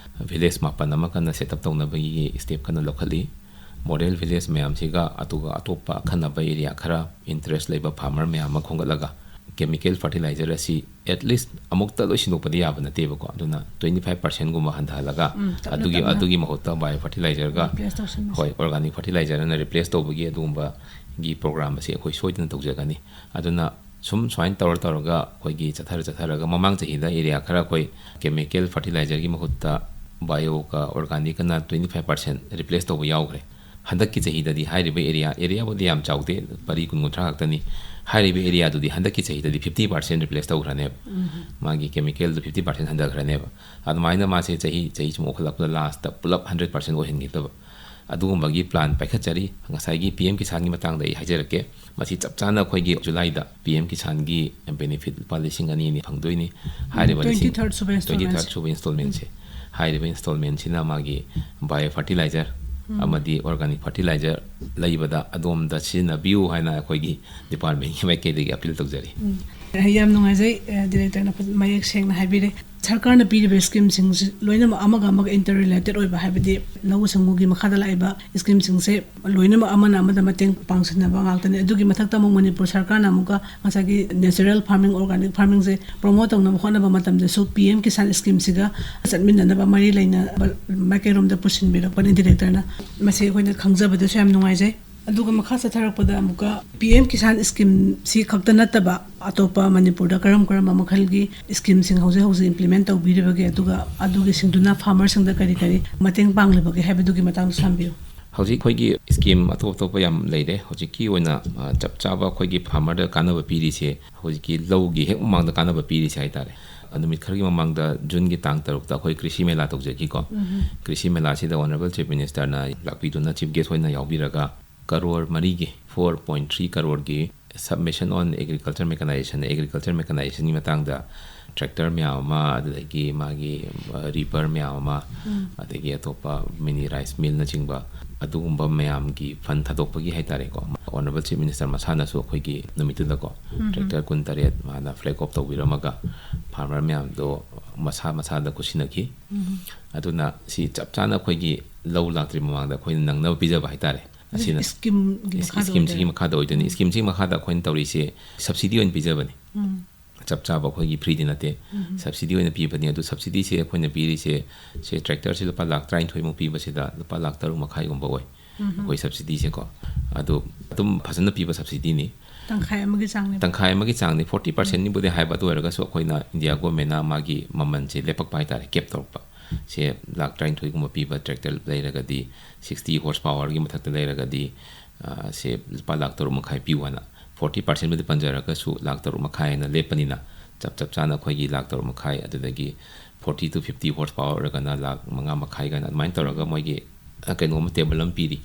ꯚꯤꯂꯦꯖ ꯃꯥꯄꯟ ꯑꯃ ꯀꯟꯅ ꯁꯦꯠ ꯑꯞ ꯇꯧꯅꯕꯒꯤ ꯁ꯭ꯇꯦꯞ ꯀꯟꯅ ꯂꯧꯈꯠꯂꯤ꯫ ꯃꯣꯗꯦꯜ ꯚꯤꯂꯦꯖ ꯃꯌꯥꯝꯁꯤꯒ ꯑꯗꯨꯒ ꯑꯇꯣꯞꯄ ꯑꯈꯟꯅꯕ ꯑꯦꯔꯤꯌꯥ ꯈꯔ, ꯏꯟꯇꯔꯦꯁ ꯂꯩꯕ ꯐꯥꯔꯃꯔ ꯃꯌꯥꯝ ꯑꯃ ꯈꯣꯝꯒꯠꯂꯒ ꯀꯦꯃꯤꯀꯦꯜ ꯐꯔꯇꯤꯂꯥꯏꯖꯔ ꯑꯁꯤ ꯑꯦꯠ ꯂꯤꯁ ꯑꯃꯨꯛꯇ ꯂꯣꯏ ꯁꯤꯟꯗꯣꯛꯄꯗꯤ ꯌꯥꯕ ꯅꯠꯇꯦꯕꯀꯣ꯫ ꯑꯗꯨꯅ ꯇ꯭ꯋꯦꯟꯇꯤ ꯐꯥꯏꯚ ꯄꯥꯔꯁꯦꯟꯒꯨꯝꯕ ꯍꯟꯊꯍꯜꯂꯒ ꯎꯝ, ꯇꯞꯅ ꯑꯗꯨꯒꯤ, ꯇꯞꯅ꯫ ꯑꯗꯨꯒꯤ ꯃꯍꯨꯠꯇ ꯕꯥꯏꯑꯣ ꯐꯔꯇꯤꯂꯥꯏꯖꯔꯒ, replace ꯇꯧꯁꯟꯕꯁꯦ꯫ ꯍꯣꯏ, ꯑꯣꯔꯒꯥꯅꯤꯛ ꯐꯔꯇꯤꯂꯥꯏꯖꯔꯅ ꯔꯤꯄ꯭ꯂꯦꯁ ꯇꯧꯕꯒꯤ ꯑꯗꯨꯒꯨꯝꯕꯒꯤ ꯄ꯭ꯔꯣꯒ꯭ꯔꯥꯝ ꯑꯁꯤ ꯑꯩꯈꯣꯏ ꯁꯣꯏꯗꯅ ꯇꯧꯖꯒꯅꯤ꯫ ꯑꯗꯨꯅ ꯁꯨꯝ ꯁꯨꯃꯥꯏꯅ ꯇꯧꯔ ꯇꯧꯔꯒ ꯑꯩꯈꯣꯏꯒꯤ ꯆꯠꯊꯔ ꯆꯠꯊꯔꯒ ꯃꯃꯥꯡ ꯆꯍꯤꯗ ꯑꯦꯔꯤꯌꯥ ꯈꯔ ꯑꯩꯈꯣꯏ ꯀꯦꯃꯤꯀꯦꯜ ꯐꯔꯇꯤꯂꯥꯏꯖꯔꯒꯤ ꯃꯍꯨꯠꯇ ꯕꯥꯏꯑꯣꯒ ꯑꯣꯔꯒꯥꯅꯤꯛꯀꯅ ꯇ꯭ꯋꯦꯟꯇꯤ ꯐꯥꯏꯚ ꯄꯥꯔꯁꯦꯟ ꯔꯤꯄ꯭ꯂꯦꯁ ꯇꯧꯕ ꯌꯥꯎꯈ꯭ꯔꯦ꯫ ꯍꯟꯗꯛꯀꯤ ꯆꯍꯤꯗꯗꯤ ꯍꯥꯏꯔꯤꯕ ꯑꯦꯔꯤꯌꯥ, ꯑꯦꯔꯤꯌꯥꯕꯨꯗꯤ ꯌꯥꯝ ꯆꯥꯎꯗꯦ, ꯄꯔꯤ ꯀꯨꯟ ꯀꯨꯟꯊ꯭ꯔꯥ ꯈꯛꯇꯅꯤ꯫ ꯍꯥꯏꯔꯤꯕ ꯑꯦꯔꯤꯌꯥꯗꯨꯗꯤ ꯍꯟꯗꯛꯀꯤ ꯆꯍꯤꯗꯗꯤ ꯐꯤꯐꯇꯤ ꯄꯥꯔꯁꯦꯟ ꯔꯤꯄ꯭ꯂꯦꯁ ꯇꯧꯈ꯭ꯔꯅꯦꯕ꯫ ꯎꯝ꯫ ꯃꯥꯒꯤ ꯀꯦꯃꯤꯀꯦꯜꯗꯨ ꯐꯤꯐꯇꯤ ꯄꯥꯔꯁꯦꯟ ꯍꯟꯊꯈ꯭ꯔꯅꯦꯕ꯫ ꯑꯗꯨꯃꯥꯏꯅ ꯃꯥꯁꯦ ꯆꯍꯤ, ꯆꯍꯤ ꯁꯨꯝ ꯑꯣꯟꯈꯠꯂꯛꯄꯗ ꯂꯥꯁꯇ ꯄꯨꯂꯞ ꯍꯟꯗ꯭ꯔꯦꯠ ꯄꯥꯔꯁꯦꯟ ꯑꯣꯏꯍꯟꯈꯤꯗꯕ꯫ ꯑꯗꯨꯒꯨꯝꯕꯒꯤ ꯄ꯭ꯂꯥꯟ ꯄꯥꯏꯈꯠꯆꯔꯤ꯫ ꯉꯁꯥꯏꯒꯤ ꯄꯤ ꯑꯦꯝ ꯀꯤꯁꯥꯟꯒꯤ ꯃꯇꯥꯡꯗ ꯑꯩ ꯍꯥꯏꯖꯔꯛꯀꯦ꯫ ꯃꯁꯤ ꯆꯞ ꯆꯥꯅ ꯑꯩꯈꯣꯏꯒꯤ ꯖꯨꯂꯥꯏꯗ ꯄꯤ ꯑꯦꯝ ꯀꯤꯁꯥꯟꯒꯤ ꯕꯦꯅꯤꯐꯤꯠ ꯂꯨꯄꯥ ꯂꯤꯁꯤꯡ ꯑꯅꯤ ꯑꯅꯤ ꯐꯪꯗꯣꯏꯅꯤ꯫ ꯍꯥꯏꯔꯤꯕ ꯂꯤꯁꯤꯡ, twenty third ꯁꯨꯕ installment꯫ Twenty third ꯁꯨꯕ ꯏꯟꯁꯇꯣꯜꯃꯦꯟꯁꯦ꯫ ꯍꯥꯏꯔꯤꯕ ꯏꯟꯁꯇꯣꯜꯃꯦꯟꯁꯤꯅ ꯃꯥꯒꯤ ꯕꯥꯏꯑꯣ ꯐꯔꯇꯤꯂꯥꯏꯖꯔ ꯎꯝ꯫ ꯑꯃꯗꯤ ꯑꯣꯔꯒꯥꯅꯤꯛ ꯐꯔꯇꯤꯂꯥꯏꯖꯔ ꯂꯩꯕꯗ ꯑꯗꯣꯝꯗ ꯁꯤꯖꯤꯟꯅꯕꯤꯌꯨ ꯍꯥꯏꯅ ꯑꯩꯈꯣꯏꯒꯤ ꯗꯤꯄꯥꯔꯠꯃꯦꯟꯒꯤ ꯃꯥꯏꯀꯩꯗꯒꯤ ꯑꯄꯤꯜ ꯇꯧꯖꯔꯤ꯫ ꯎꯝ꯫ ꯌꯥꯝ ꯅꯨꯡꯉꯥꯏꯖꯩ, ꯑ, ꯗꯤꯔꯦꯛꯇꯔꯅ ꯐꯖ-, ꯃꯌꯦꯛ ꯁꯦꯡꯅ ꯍꯥꯏꯕꯤꯔꯦ꯫ ꯁꯔꯀꯥꯔꯅ ꯄꯤꯔꯤꯕ ꯁ꯭ꯀꯤꯝꯁꯤꯡꯁꯤ ꯂꯣꯏꯅꯃꯛ ꯑꯃꯒ ꯑꯃꯒ ꯏꯟꯇꯔ ꯔꯤꯂꯦꯇꯦꯠ ꯑꯣꯏꯕ, ꯍꯥꯏꯕꯗꯤ ꯂꯧꯎ ꯁꯤꯡꯎꯒꯤ ꯃꯈꯥꯗ ꯂꯥꯛꯏꯕ ꯁ꯭ꯀꯤꯝꯁꯤꯡꯁꯦ ꯂꯣꯏꯅꯃꯛ ꯑꯃꯅ ꯑꯃꯗ ꯃꯇꯦꯡ ꯄꯥꯡꯁꯤꯟꯅꯕ ꯉꯥꯛꯇꯅꯤ꯫ ꯑꯗꯨꯒꯤ ꯃꯊꯛꯇ ꯑꯃꯨꯛ ꯃꯅꯤꯄꯨꯔ ꯁꯔꯀꯥꯔꯅ ꯑꯃꯨꯛꯀ ꯉꯁꯥꯏꯒꯤ ꯅꯦꯆꯔꯦꯜ ꯐꯥꯔꯃꯤꯡ, ꯑꯣꯔꯒꯥꯅꯤꯛ ꯐꯥꯔꯃꯤꯡꯁꯦ ꯄ꯭ꯔꯣꯃꯣꯠ ꯇꯧꯅꯕ ꯍꯣꯠꯅꯕ ꯃꯇꯝꯗꯁꯨ ꯄꯤ ꯑꯦꯝ ꯀꯤꯁꯥꯟ ꯁ꯭ꯀꯤꯝꯁꯤꯒ ꯆꯠꯃꯤꯟꯅꯅꯕ, ꯃꯔꯤ ꯂꯩꯅꯕ ꯃꯥꯏꯀꯩꯔꯣꯝꯗ ꯄꯨꯁꯤꯟꯕꯤꯔꯛꯄꯅꯤ ꯗꯤꯔꯦꯛꯇꯔꯅ꯫ ꯃꯁꯤ ꯑꯩꯈꯣꯏꯅ ꯈꯪꯖꯕꯗꯁꯨ ꯌꯥꯝ ꯅꯨꯡꯉꯥꯏꯖꯩ꯫ ꯑꯗꯨꯒ ꯃꯈꯥ ꯆꯠꯊꯔꯛꯄꯗ ꯑꯃꯨꯛꯀ ꯄꯤ ꯑꯦꯝ ꯀꯤꯁꯥꯟ ꯁ꯭ꯀꯤꯝꯁꯤ ꯈꯛꯇ ꯅꯠꯇꯕ ꯑꯇꯣꯞꯄ ꯃꯅꯤꯄꯨꯔꯗ ꯀꯔꯝ ꯀꯔꯝꯕ ꯃꯈꯜꯒꯤ ꯁ꯭ꯀꯤꯝꯁꯤꯡ ꯍꯧꯖꯤꯛ ꯍꯧꯖꯤꯛ ꯏꯝꯄ꯭ꯂꯤꯃꯦꯟ ꯇꯧꯕꯤꯔꯤꯕꯒꯦ, ꯑꯗꯨꯒ ꯑꯗꯨꯒꯤꯁꯤꯡꯗꯨꯅ ꯐꯥꯔꯃꯔꯁꯤꯡꯗ ꯀꯔꯤ ꯀꯔꯤ ꯃꯇꯦꯡ ꯄꯥꯡꯂꯤꯕꯒꯦ ꯍꯥꯏꯕꯗꯨꯒꯤ ꯃꯇꯥꯡꯗ ꯊꯝꯕꯤꯌꯨ꯫ ꯍꯧꯖꯤꯛ ꯑꯩꯈꯣꯏꯒꯤ ꯁ꯭ꯀꯤꯝ ꯑꯇꯣꯞ ꯑꯇꯣꯞꯄ ꯌꯥꯝ ꯂꯩꯔꯦ꯫ ꯍꯧꯖꯤꯛꯀꯤ ꯑꯣꯏꯅ, ꯑ, ꯆꯞ ꯆꯥꯕ ꯑꯩꯈꯣꯏꯒꯤ ꯐꯥꯔꯃꯔꯗ ꯀꯥꯟꯅꯕ ꯄꯤꯔꯤꯁꯦ, ꯍꯧꯖꯤꯛꯀꯤ ꯂꯧꯒꯤ ꯍꯦꯛ ꯃꯃꯥꯡꯗ ꯀꯥꯟꯅꯕ ꯄꯤꯔꯤꯁꯦ ꯍꯥꯏꯇꯥꯔꯦ꯫ ꯑ, ꯅꯨꯃꯤꯠ ꯈꯔꯒꯤ ꯃꯃꯥꯡꯗ ꯖꯨꯟꯒꯤ ꯇꯥꯡ ꯇꯔꯨꯛꯇ ꯑꯩꯈꯣꯏ ꯀ꯭ꯔꯤꯁꯤ ꯃꯦꯂꯥ ꯇꯧꯖꯈꯤꯀꯣ꯫ ꯀ꯭ꯔꯤꯁꯤ ꯃꯦꯂꯥꯁꯤꯗ ꯑꯣꯅꯔꯦꯕꯜ ꯆꯤꯐ ꯃꯤꯅꯤꯁꯇꯔꯅ ꯂꯥꯛꯄꯤꯗꯨꯅ ꯆꯤꯐ ꯒꯦꯁ ꯑꯣꯏꯅ ꯌꯥꯎꯕꯤꯔꯒ ꯀꯔꯣꯔ ꯃꯔꯤꯒꯤ, four point three ꯀꯔꯣꯔꯒꯤ submission on agriculture mechanization, agriculture ꯃꯦꯀꯅꯥꯏꯖꯦꯁꯟꯒꯤ ꯃꯇꯥꯡꯗ ꯇ꯭ꯔꯦꯛꯇꯔ ꯃꯌꯥꯝ ꯑꯃ, ꯑꯗꯨꯗꯒꯤ ꯃꯥꯒꯤ, ꯑ, ꯔꯤꯄꯔ ꯃꯌꯥꯝ ꯑꯃ, ꯑꯗꯒꯤ ꯑꯇꯣꯞꯄ ꯃꯤꯅꯤ ꯔꯥꯏꯁ ꯃꯤꯜꯅꯆꯤꯡꯕ ꯑꯗꯨꯒꯨꯝꯕ ꯃꯌꯥꯝꯒꯤ ꯐꯟ ꯊꯥꯗꯣꯛꯄꯒꯤ ꯍꯥꯏꯇꯥꯔꯦꯀꯣ, ꯑꯣꯅꯔꯦꯕꯜ ꯆꯤꯐ ꯃꯤꯅꯤꯁꯇꯔ ꯃꯁꯥꯅꯁꯨ ꯑꯩꯈꯣꯏꯒꯤ ꯅꯨꯃꯤꯠꯇꯨꯗꯀꯣ ꯇ꯭ꯔꯦꯛꯇꯔ ꯀꯨꯟꯇꯔꯦꯠ ꯃꯥꯅ ꯐ꯭ꯂꯦꯒ ꯑꯣꯐ ꯇꯧꯕꯤꯔꯝꯃꯒ ꯐꯥꯔꯃꯔ ꯃꯌꯥꯝꯗꯣ ꯃꯁꯥ ꯃꯁꯥꯗ ꯈꯨꯠꯁꯤꯟꯅꯈꯤ꯫ ꯑꯗꯨꯅ ꯁꯤ ꯆꯞ ꯆꯥꯅ ꯑꯩꯈꯣꯏꯒꯤ ꯂꯧ ꯂꯥꯛꯇ꯭ꯔꯤ ꯃꯃꯥꯡꯗ ꯑꯩꯈꯣꯏꯅ ꯅꯪꯅꯕ ꯄꯤꯖꯕ ꯍꯥꯏꯇꯥꯔꯦ꯫ ꯑꯁꯤꯅ ꯁ꯭ꯀꯤꯝꯒꯤ ꯃꯈꯥꯗ ꯁ꯭ꯀꯤꯝꯁꯤꯒꯤ ꯑꯣꯏꯗꯣꯏꯔꯥ? ꯃꯈꯥꯗ ꯑꯣꯏꯗꯣꯏꯅꯤ꯫ ꯁ꯭ꯀꯤꯝꯁꯤꯒꯤ ꯃꯈꯥꯗ ꯑꯩꯈꯣꯏꯅ ꯇꯧꯔꯤꯁꯦ ꯁꯕꯁꯤꯗꯤ ꯑꯣꯏꯅ ꯄꯤꯖꯕꯅꯤ꯫ ꯆꯞ ꯆꯥꯕ ꯑꯩꯈꯣꯏꯒꯤ ꯐ꯭ꯔꯤꯗꯤ ꯅꯠꯇꯦ, ꯁꯕꯁꯤꯗꯤ ꯑꯣꯏꯅ ꯄꯤꯕꯅꯤ꯫ ꯑꯗꯨ ꯁꯕꯁꯤꯗꯤꯁꯦ ꯑꯩꯈꯣꯏꯅ ꯄꯤꯔꯤꯁꯦ, ꯁꯦ ꯇ꯭ꯔꯦꯛꯇꯔꯁꯦ ꯂꯨꯄꯥ ꯂꯥꯛ ꯇꯔꯥꯅꯤꯊꯣꯏꯃꯨꯛ ꯄꯤꯕꯁꯤꯗ ꯂꯨꯄꯥ ꯂꯥꯛ ꯇꯔꯨꯛ ꯃꯈꯥꯏꯒꯨꯝꯕ ꯑꯣꯏ ꯑꯩꯈꯣꯏ ꯁꯕꯁꯤꯗꯤꯁꯦꯀꯣ꯫ ꯑꯗꯨ ꯑꯗꯨꯝ ꯐꯖꯅ ꯄꯤꯕ ꯁꯕꯁꯤꯗꯤꯅꯤ꯫ ꯇꯪꯈꯥꯏ ꯑꯃꯒꯤ ꯆꯥꯡꯅꯦꯕ꯫ ꯇꯪꯈꯥꯏ ꯑꯃꯒꯤ ꯆꯥꯡꯅꯤ, ꯐꯣꯔꯇꯤ ꯄꯥꯔꯁꯦꯟꯅꯤꯕꯨꯗꯤ ꯍꯥꯏꯕ, ꯑꯗꯨ ꯑꯣꯏꯔꯒꯁꯨ ꯑꯩꯈꯣꯏꯅ ꯏꯟꯗꯤꯌꯥ ꯒꯣꯔꯃꯦꯟꯅ ꯃꯥꯒꯤ ꯃꯃꯜꯁꯦ ꯂꯦꯞꯄꯛꯄ ꯍꯥꯏꯇꯥꯔꯦ, ꯀꯦꯞ ꯇꯧꯔꯛꯄ꯫ ꯁꯦ ꯂꯥꯛ ꯇꯔꯥꯅꯤꯊꯣꯏꯒꯨꯝꯕ ꯄꯤꯕ ꯇ꯭ꯔꯦꯛꯇꯔ ꯂꯩꯔꯒꯗꯤ ꯁꯤꯛꯁꯇꯤ ꯍꯣꯔꯁ ꯄꯥꯋꯔꯒꯤ ꯃꯊꯛꯇ ꯂꯩꯔꯒꯗꯤ, ꯑ, ꯁꯦ ꯂꯨꯄꯥ ꯂꯥꯛ ꯇꯔꯨꯛ ꯃꯈꯥꯏ ꯄꯤꯌꯨ ꯍꯥꯏꯅ꯫ ꯐꯣꯔꯇꯤ ꯄꯥꯔꯁꯦꯟꯕꯨꯗꯤ ꯄꯟꯖꯔꯒꯁꯨ ꯂꯥꯛ ꯇꯔꯨꯛ ꯃꯈꯥꯏ ꯍꯥꯏꯅ ꯂꯦꯞꯄꯅꯤꯅ ꯆꯞ ꯆꯞ ꯆꯥꯅ ꯑꯩꯈꯣꯏꯒꯤ ꯂꯥꯛ ꯇꯔꯨꯛ ꯃꯈꯥꯏ, ꯑꯗꯨꯗꯒꯤ forty to fifty horse power ꯑꯣꯏꯔꯒꯅ ꯂꯥꯛ ꯃꯉꯥ ꯃꯈꯥꯏ ꯀꯥꯏꯅ ꯑꯗꯨꯃꯥꯏꯅ ꯇꯧꯔꯒ ꯃꯣꯏꯒꯤ, ꯑ, ꯀꯩꯅꯣꯝꯃ ꯇꯦꯕꯜ ꯑꯃ ꯄꯤꯔꯤ꯫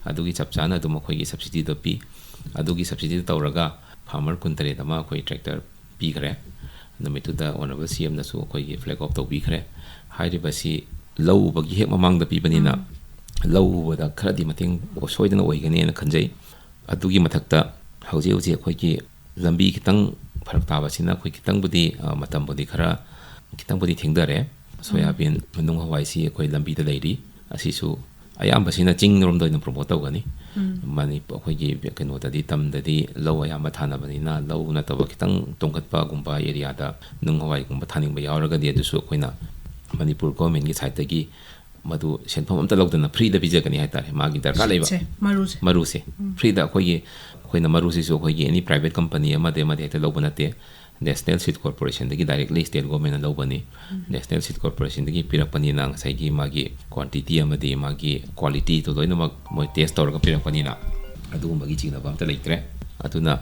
ꯑꯗꯨꯒꯤ ꯆꯞ ꯆꯥꯅ ꯑꯗꯨꯝ ꯑꯩꯈꯣꯏꯒꯤ ꯁꯕꯁꯤꯗꯤꯗꯣ ꯄꯤ꯫ ꯑꯗꯨꯒꯤ ꯁꯕꯁꯤꯗꯤꯗꯣ ꯇꯧꯔꯒ ꯐꯥꯔꯃꯔ ꯀꯨꯟꯇꯔꯦꯠ ꯑꯃ ꯑꯩꯈꯣꯏ ꯇ꯭ꯔꯦꯛꯇꯔ ꯄꯤꯈ꯭ꯔꯦ꯫ ꯅꯨꯃꯤꯠꯇꯨꯗ ꯑꯣꯅꯔꯦꯕꯜ ꯁꯤ ꯑꯦꯝꯅꯁꯨ ꯑꯩꯈꯣꯏꯒꯤ ꯐ꯭ꯂꯦꯒ ꯑꯣꯐ ꯇꯧꯕꯤꯈ꯭ꯔꯦ꯫ ꯍꯥꯏꯔꯤꯕꯁꯤ ꯂꯧ ꯎꯕꯒꯤ ꯍꯦꯛ ꯃꯃꯥꯡꯗ ꯄꯤꯕꯅꯤꯅ ꯂꯧ ꯎꯕꯗ ꯈꯔꯗꯤ ꯃꯇꯦꯡ ꯁꯣꯏꯗꯅ ꯑꯣꯏꯒꯅꯤꯅ ꯈꯟꯖꯩ꯫ ꯑꯗꯨꯒꯤ ꯃꯊꯛꯇ ꯍꯧꯖꯤꯛ ꯍꯧꯖꯤꯛ ꯑꯩꯈꯣꯏꯒꯤ ꯂꯝꯕꯤ ꯈꯤꯇꯪ ꯐꯔꯛ ꯇꯥꯕꯁꯤꯅ ꯑꯩꯈꯣꯏ ꯈꯤꯇꯪꯕꯨꯗꯤ, ꯑ, ꯃꯇꯝꯕꯨꯗꯤ ꯈꯔ ꯈꯤꯇꯪꯕꯨꯗꯤ ꯊꯦꯡꯊꯔꯦ꯫ ꯁꯣꯌꯥꯕꯤꯟ, ꯅꯨꯡ ꯍꯋꯥꯏꯁꯤ ꯑꯩꯈꯣꯏ ꯂꯝꯕꯤꯗ ꯂꯩꯔꯤ꯫ ꯑꯁꯤꯁꯨ ꯑꯌꯥꯝꯕꯁꯤꯅ ꯆꯤꯡꯔꯣꯝꯗ ꯑꯣꯏꯅ ꯄ꯭ꯔꯣꯃꯣꯠ ꯇꯧꯒꯅꯤ꯫ ꯃꯅꯤ-, ꯑꯩꯈꯣꯏꯒꯤ ꯀꯩꯅꯣꯗꯗꯤ, ꯇꯝꯗꯗꯤ ꯂꯧ ꯑꯌꯥꯝꯕ ꯊꯥꯅꯕꯅꯤꯅ, ꯂꯧ ꯅꯠꯇꯕ ꯈꯤꯇꯪ ꯇꯣꯡꯈꯠꯄꯒꯨꯝꯕ ꯑꯦꯔꯤꯌꯥꯗ ꯅꯨꯡ ꯍꯋꯥꯏꯒꯨꯝꯕ ꯊꯥꯅꯤꯡꯕ ꯌꯥꯎꯔꯒꯗꯤ, ꯑꯗꯨꯁꯨ ꯑꯩꯈꯣꯏꯅ ꯃꯅꯤꯄꯨꯔ ꯒꯣꯔꯃꯦꯟꯒꯤ ꯁꯥꯏꯠꯇꯒꯤ ꯃꯗꯨ ꯁꯦꯟꯐꯝ ꯑꯝꯇ ꯂꯧꯗꯅ ꯐ꯭ꯔꯤꯗ ꯄꯤꯖꯒꯅꯤ ꯍꯥꯏꯇꯥꯔꯦ꯫ ꯃꯥꯒꯤ ꯗꯔꯀꯥꯔ ꯂꯩꯕ ꯁꯦ, ꯃꯔꯨꯁꯦ꯫ ꯃꯔꯨꯁꯦ ꯐ꯭ꯔꯤꯗ ꯑꯩꯈꯣꯏꯒꯤ, ꯑꯩꯈꯣꯏꯅ ꯃꯔꯨꯁꯤꯁꯨ ꯑꯩꯈꯣꯏꯒꯤ ꯑꯦꯅꯤ ꯄ꯭ꯔꯥꯏꯚꯦꯠ ꯀꯝꯄꯅꯤ ꯑꯃꯗꯤ, ꯑꯃꯗꯤ ꯍꯦꯛꯇ ꯂꯧꯕ ꯅꯠꯇꯦ꯫ ꯅꯦꯁꯅꯦꯜ ꯁꯤꯗ ꯀꯣꯔꯄꯣꯔꯦꯁꯟꯗꯒꯤ ꯗꯥꯏꯔꯦꯛꯂꯤ ꯁ꯭ꯇꯦꯠ ꯒꯣꯔꯃꯦꯟꯅ ꯂꯧꯕꯅꯤ꯫ ꯅꯦꯁꯅꯦꯜ ꯁꯤꯗ ꯀꯣꯔꯄꯣꯔꯦꯁꯟꯗꯒꯤ ꯄꯤꯔꯛꯄꯅꯤꯅ, ꯉꯁꯥꯏꯒꯤ ꯃꯥꯒꯤ ꯀ꯭ꯋꯥꯟꯇꯤꯇꯤ ꯑꯃꯗꯤ ꯃꯥꯒꯤ ꯀ꯭ꯋꯥꯂꯤꯇꯤꯗꯣ ꯂꯣꯏꯅꯃꯛ ꯃꯣꯏ ꯇꯦꯁ ꯇꯧꯔꯒ ꯄꯤꯔꯛꯄꯅꯤꯅ, ꯑꯗꯨꯒꯨꯝꯕꯒꯤ ꯆꯤꯡꯅꯕ ꯑꯝꯇ ꯂꯩꯇ꯭ꯔꯦ꯫ ꯑꯗꯨꯅ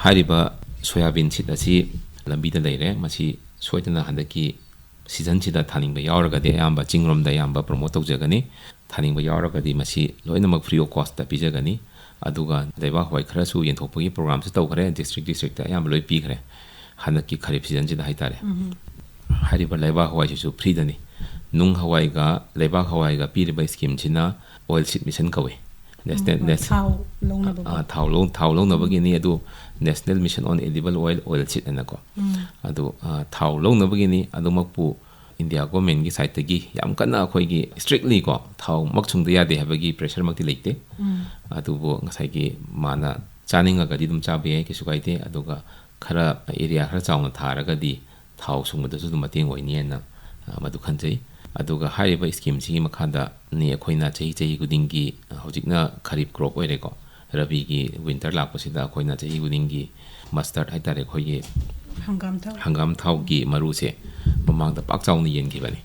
ꯍꯥꯏꯔꯤꯕ ꯁꯣꯌꯥꯕꯤꯟ ꯁꯤꯗ ꯑꯁꯤ ꯂꯝꯕꯤꯗ ꯂꯩꯔꯦ꯫ ꯃꯁꯤ ꯁꯣꯏꯗꯅ ꯍꯟꯗꯛꯀꯤ ꯁꯤꯖꯟꯁꯤꯗ ꯊꯥꯅꯤꯡꯕ ꯌꯥꯎꯔꯒꯗꯤ, ꯑꯌꯥꯝꯕ ꯆꯤꯡꯔꯣꯝꯗ ꯑꯌꯥꯝꯕ ꯄ꯭ꯔꯣꯃꯣꯠ ꯇꯧꯖꯒꯅꯤ꯫ ꯊꯥꯅꯤꯡꯕ ꯌꯥꯎꯔꯒꯗꯤ ꯃꯁꯤ ꯂꯣꯏꯅꯃꯛ ꯐ꯭ꯔꯤ ꯑꯣꯐ ꯀꯣꯁꯇ ꯄꯤꯖꯒꯅꯤ꯫ ꯑꯗꯨꯒ ꯂꯩꯕꯥꯛ ꯍꯋꯥꯏ ꯈꯔꯁꯨ ꯌꯦꯟꯊꯣꯛꯄꯒꯤ ꯄ꯭ꯔꯣꯒ꯭ꯔꯥꯝꯁꯨ ꯇꯧꯈ꯭ꯔꯦ, ꯗꯤꯁꯇ꯭ꯔꯤꯛ ꯗꯤꯁꯇ꯭ꯔꯤꯛꯇ ꯑꯌꯥꯝꯕ ꯂꯣꯏ ꯄꯤꯈ꯭ꯔꯦ ꯍꯟꯗꯛꯀꯤ ꯈꯔꯤꯞ ꯁꯤꯖꯟꯁꯤꯗ ꯍꯥꯏꯇꯥꯔꯦ꯫ ꯍꯥꯏꯔꯤꯕ ꯂꯩꯕꯥꯛ ꯍꯋꯥꯏꯁꯤꯁꯨ ꯐ꯭ꯔꯤꯗꯅꯤ꯫ ꯅꯨꯡ ꯍꯋꯥꯏꯒ ꯂꯩꯕꯥꯛ ꯍꯋꯥꯏꯒ ꯄꯤꯔꯤꯕ ꯁ꯭ꯀꯤꯝꯁꯤꯅ ꯑꯣꯏꯜ ꯁꯤꯠ ꯃꯤꯁꯟ ꯀꯧꯏ꯫ ꯅꯦꯁꯅꯦꯜ, ꯎꯝ, ꯅꯦꯁ-, ꯊꯥꯎ ꯂꯧꯅꯕ꯫ ꯑ, ꯊꯥꯎ ꯂꯧ-, ꯊꯥꯎ ꯂꯧꯅꯕꯒꯤꯅꯤ꯫ ꯑꯗꯨ National Mission on Edible Oil, Oil Seed ꯍꯥꯏꯅꯀꯣ꯫ ꯎꯝ꯫ ꯑꯗꯨ, ꯑ, ꯊꯥꯎ ꯂꯧꯅꯕꯒꯤꯅꯤ꯫ ꯑꯗꯨꯃꯛꯄꯨ ꯏꯟꯗꯤꯌꯥ ꯒꯣꯔꯃꯦꯟꯒꯤ ꯁꯥꯏꯠꯇꯒꯤ ꯌꯥꯝ ꯀꯟꯅ ꯑꯩꯈꯣꯏꯒꯤ ꯏꯁꯇ꯭ꯔꯤꯛꯂꯤ ꯀꯣ, ꯊꯥꯎꯃꯛ ꯁꯨꯡꯗ ꯌꯥꯗꯦ ꯍꯥꯏꯕꯒꯤ ꯄ꯭ꯔꯦꯁꯔꯃꯛꯇꯤ ꯂꯩꯇꯦ꯫ ꯎꯝ꯫ ꯑꯗꯨꯕꯨ ꯉꯁꯥꯏꯒꯤ ꯃꯥꯅ ꯆꯥꯅꯤꯡꯉꯒꯗꯤ ꯑꯗꯨꯝ ꯆꯥꯕ ꯌꯥꯏ, ꯀꯩꯁꯨ ꯀꯥꯏꯗꯦ꯫ ꯑꯗꯨꯒ ꯈꯔ ꯑꯦꯔꯤꯌꯥ ꯈꯔ ꯆꯥꯎꯅ ꯊꯥꯔꯒꯗꯤ ꯊꯥꯎ ꯁꯨꯡꯕꯗꯁꯨ ꯑꯗꯨꯝ ꯃꯇꯦꯡ ꯑꯣꯏꯅꯤꯅ, ꯑ, ꯃꯗꯨ ꯈꯟꯖꯩ꯫ ꯑꯗꯨꯒ ꯍꯥꯏꯔꯤꯕ ꯁ꯭ꯀꯤꯝꯁꯤꯒꯤ ꯃꯈꯥꯗꯅꯤ ꯑꯩꯈꯣꯏꯅ ꯆꯍꯤ ꯆꯍꯤ ꯈꯨꯗꯤꯡꯒꯤ, ꯑ, ꯍꯧꯖꯤꯛꯅ ꯈꯔꯤꯞ ꯀ꯭ꯔꯣꯞ ꯑꯣꯏꯔꯦꯀꯣ, ꯔꯕꯤꯒꯤ ꯋꯤꯟꯇꯔ ꯂꯥꯛꯄꯁꯤꯗ ꯑꯩꯈꯣꯏꯅ ꯆꯍꯤ ꯈꯨꯗꯤꯡꯒꯤ ꯃꯁꯇꯔꯗ ꯍꯥꯏꯇꯥꯔꯦ, ꯑꯩꯈꯣꯏꯒꯤ ꯍꯪꯒꯥꯝ ꯊꯥꯎ꯫ ꯍꯪꯒꯥꯝ ꯊꯥꯎꯒꯤ ꯃꯔꯨꯁꯦ ꯃꯃꯥꯡꯗ ꯄꯥꯛ ꯆꯥꯎꯅ ꯌꯦꯟꯈꯤꯕꯅꯤ꯫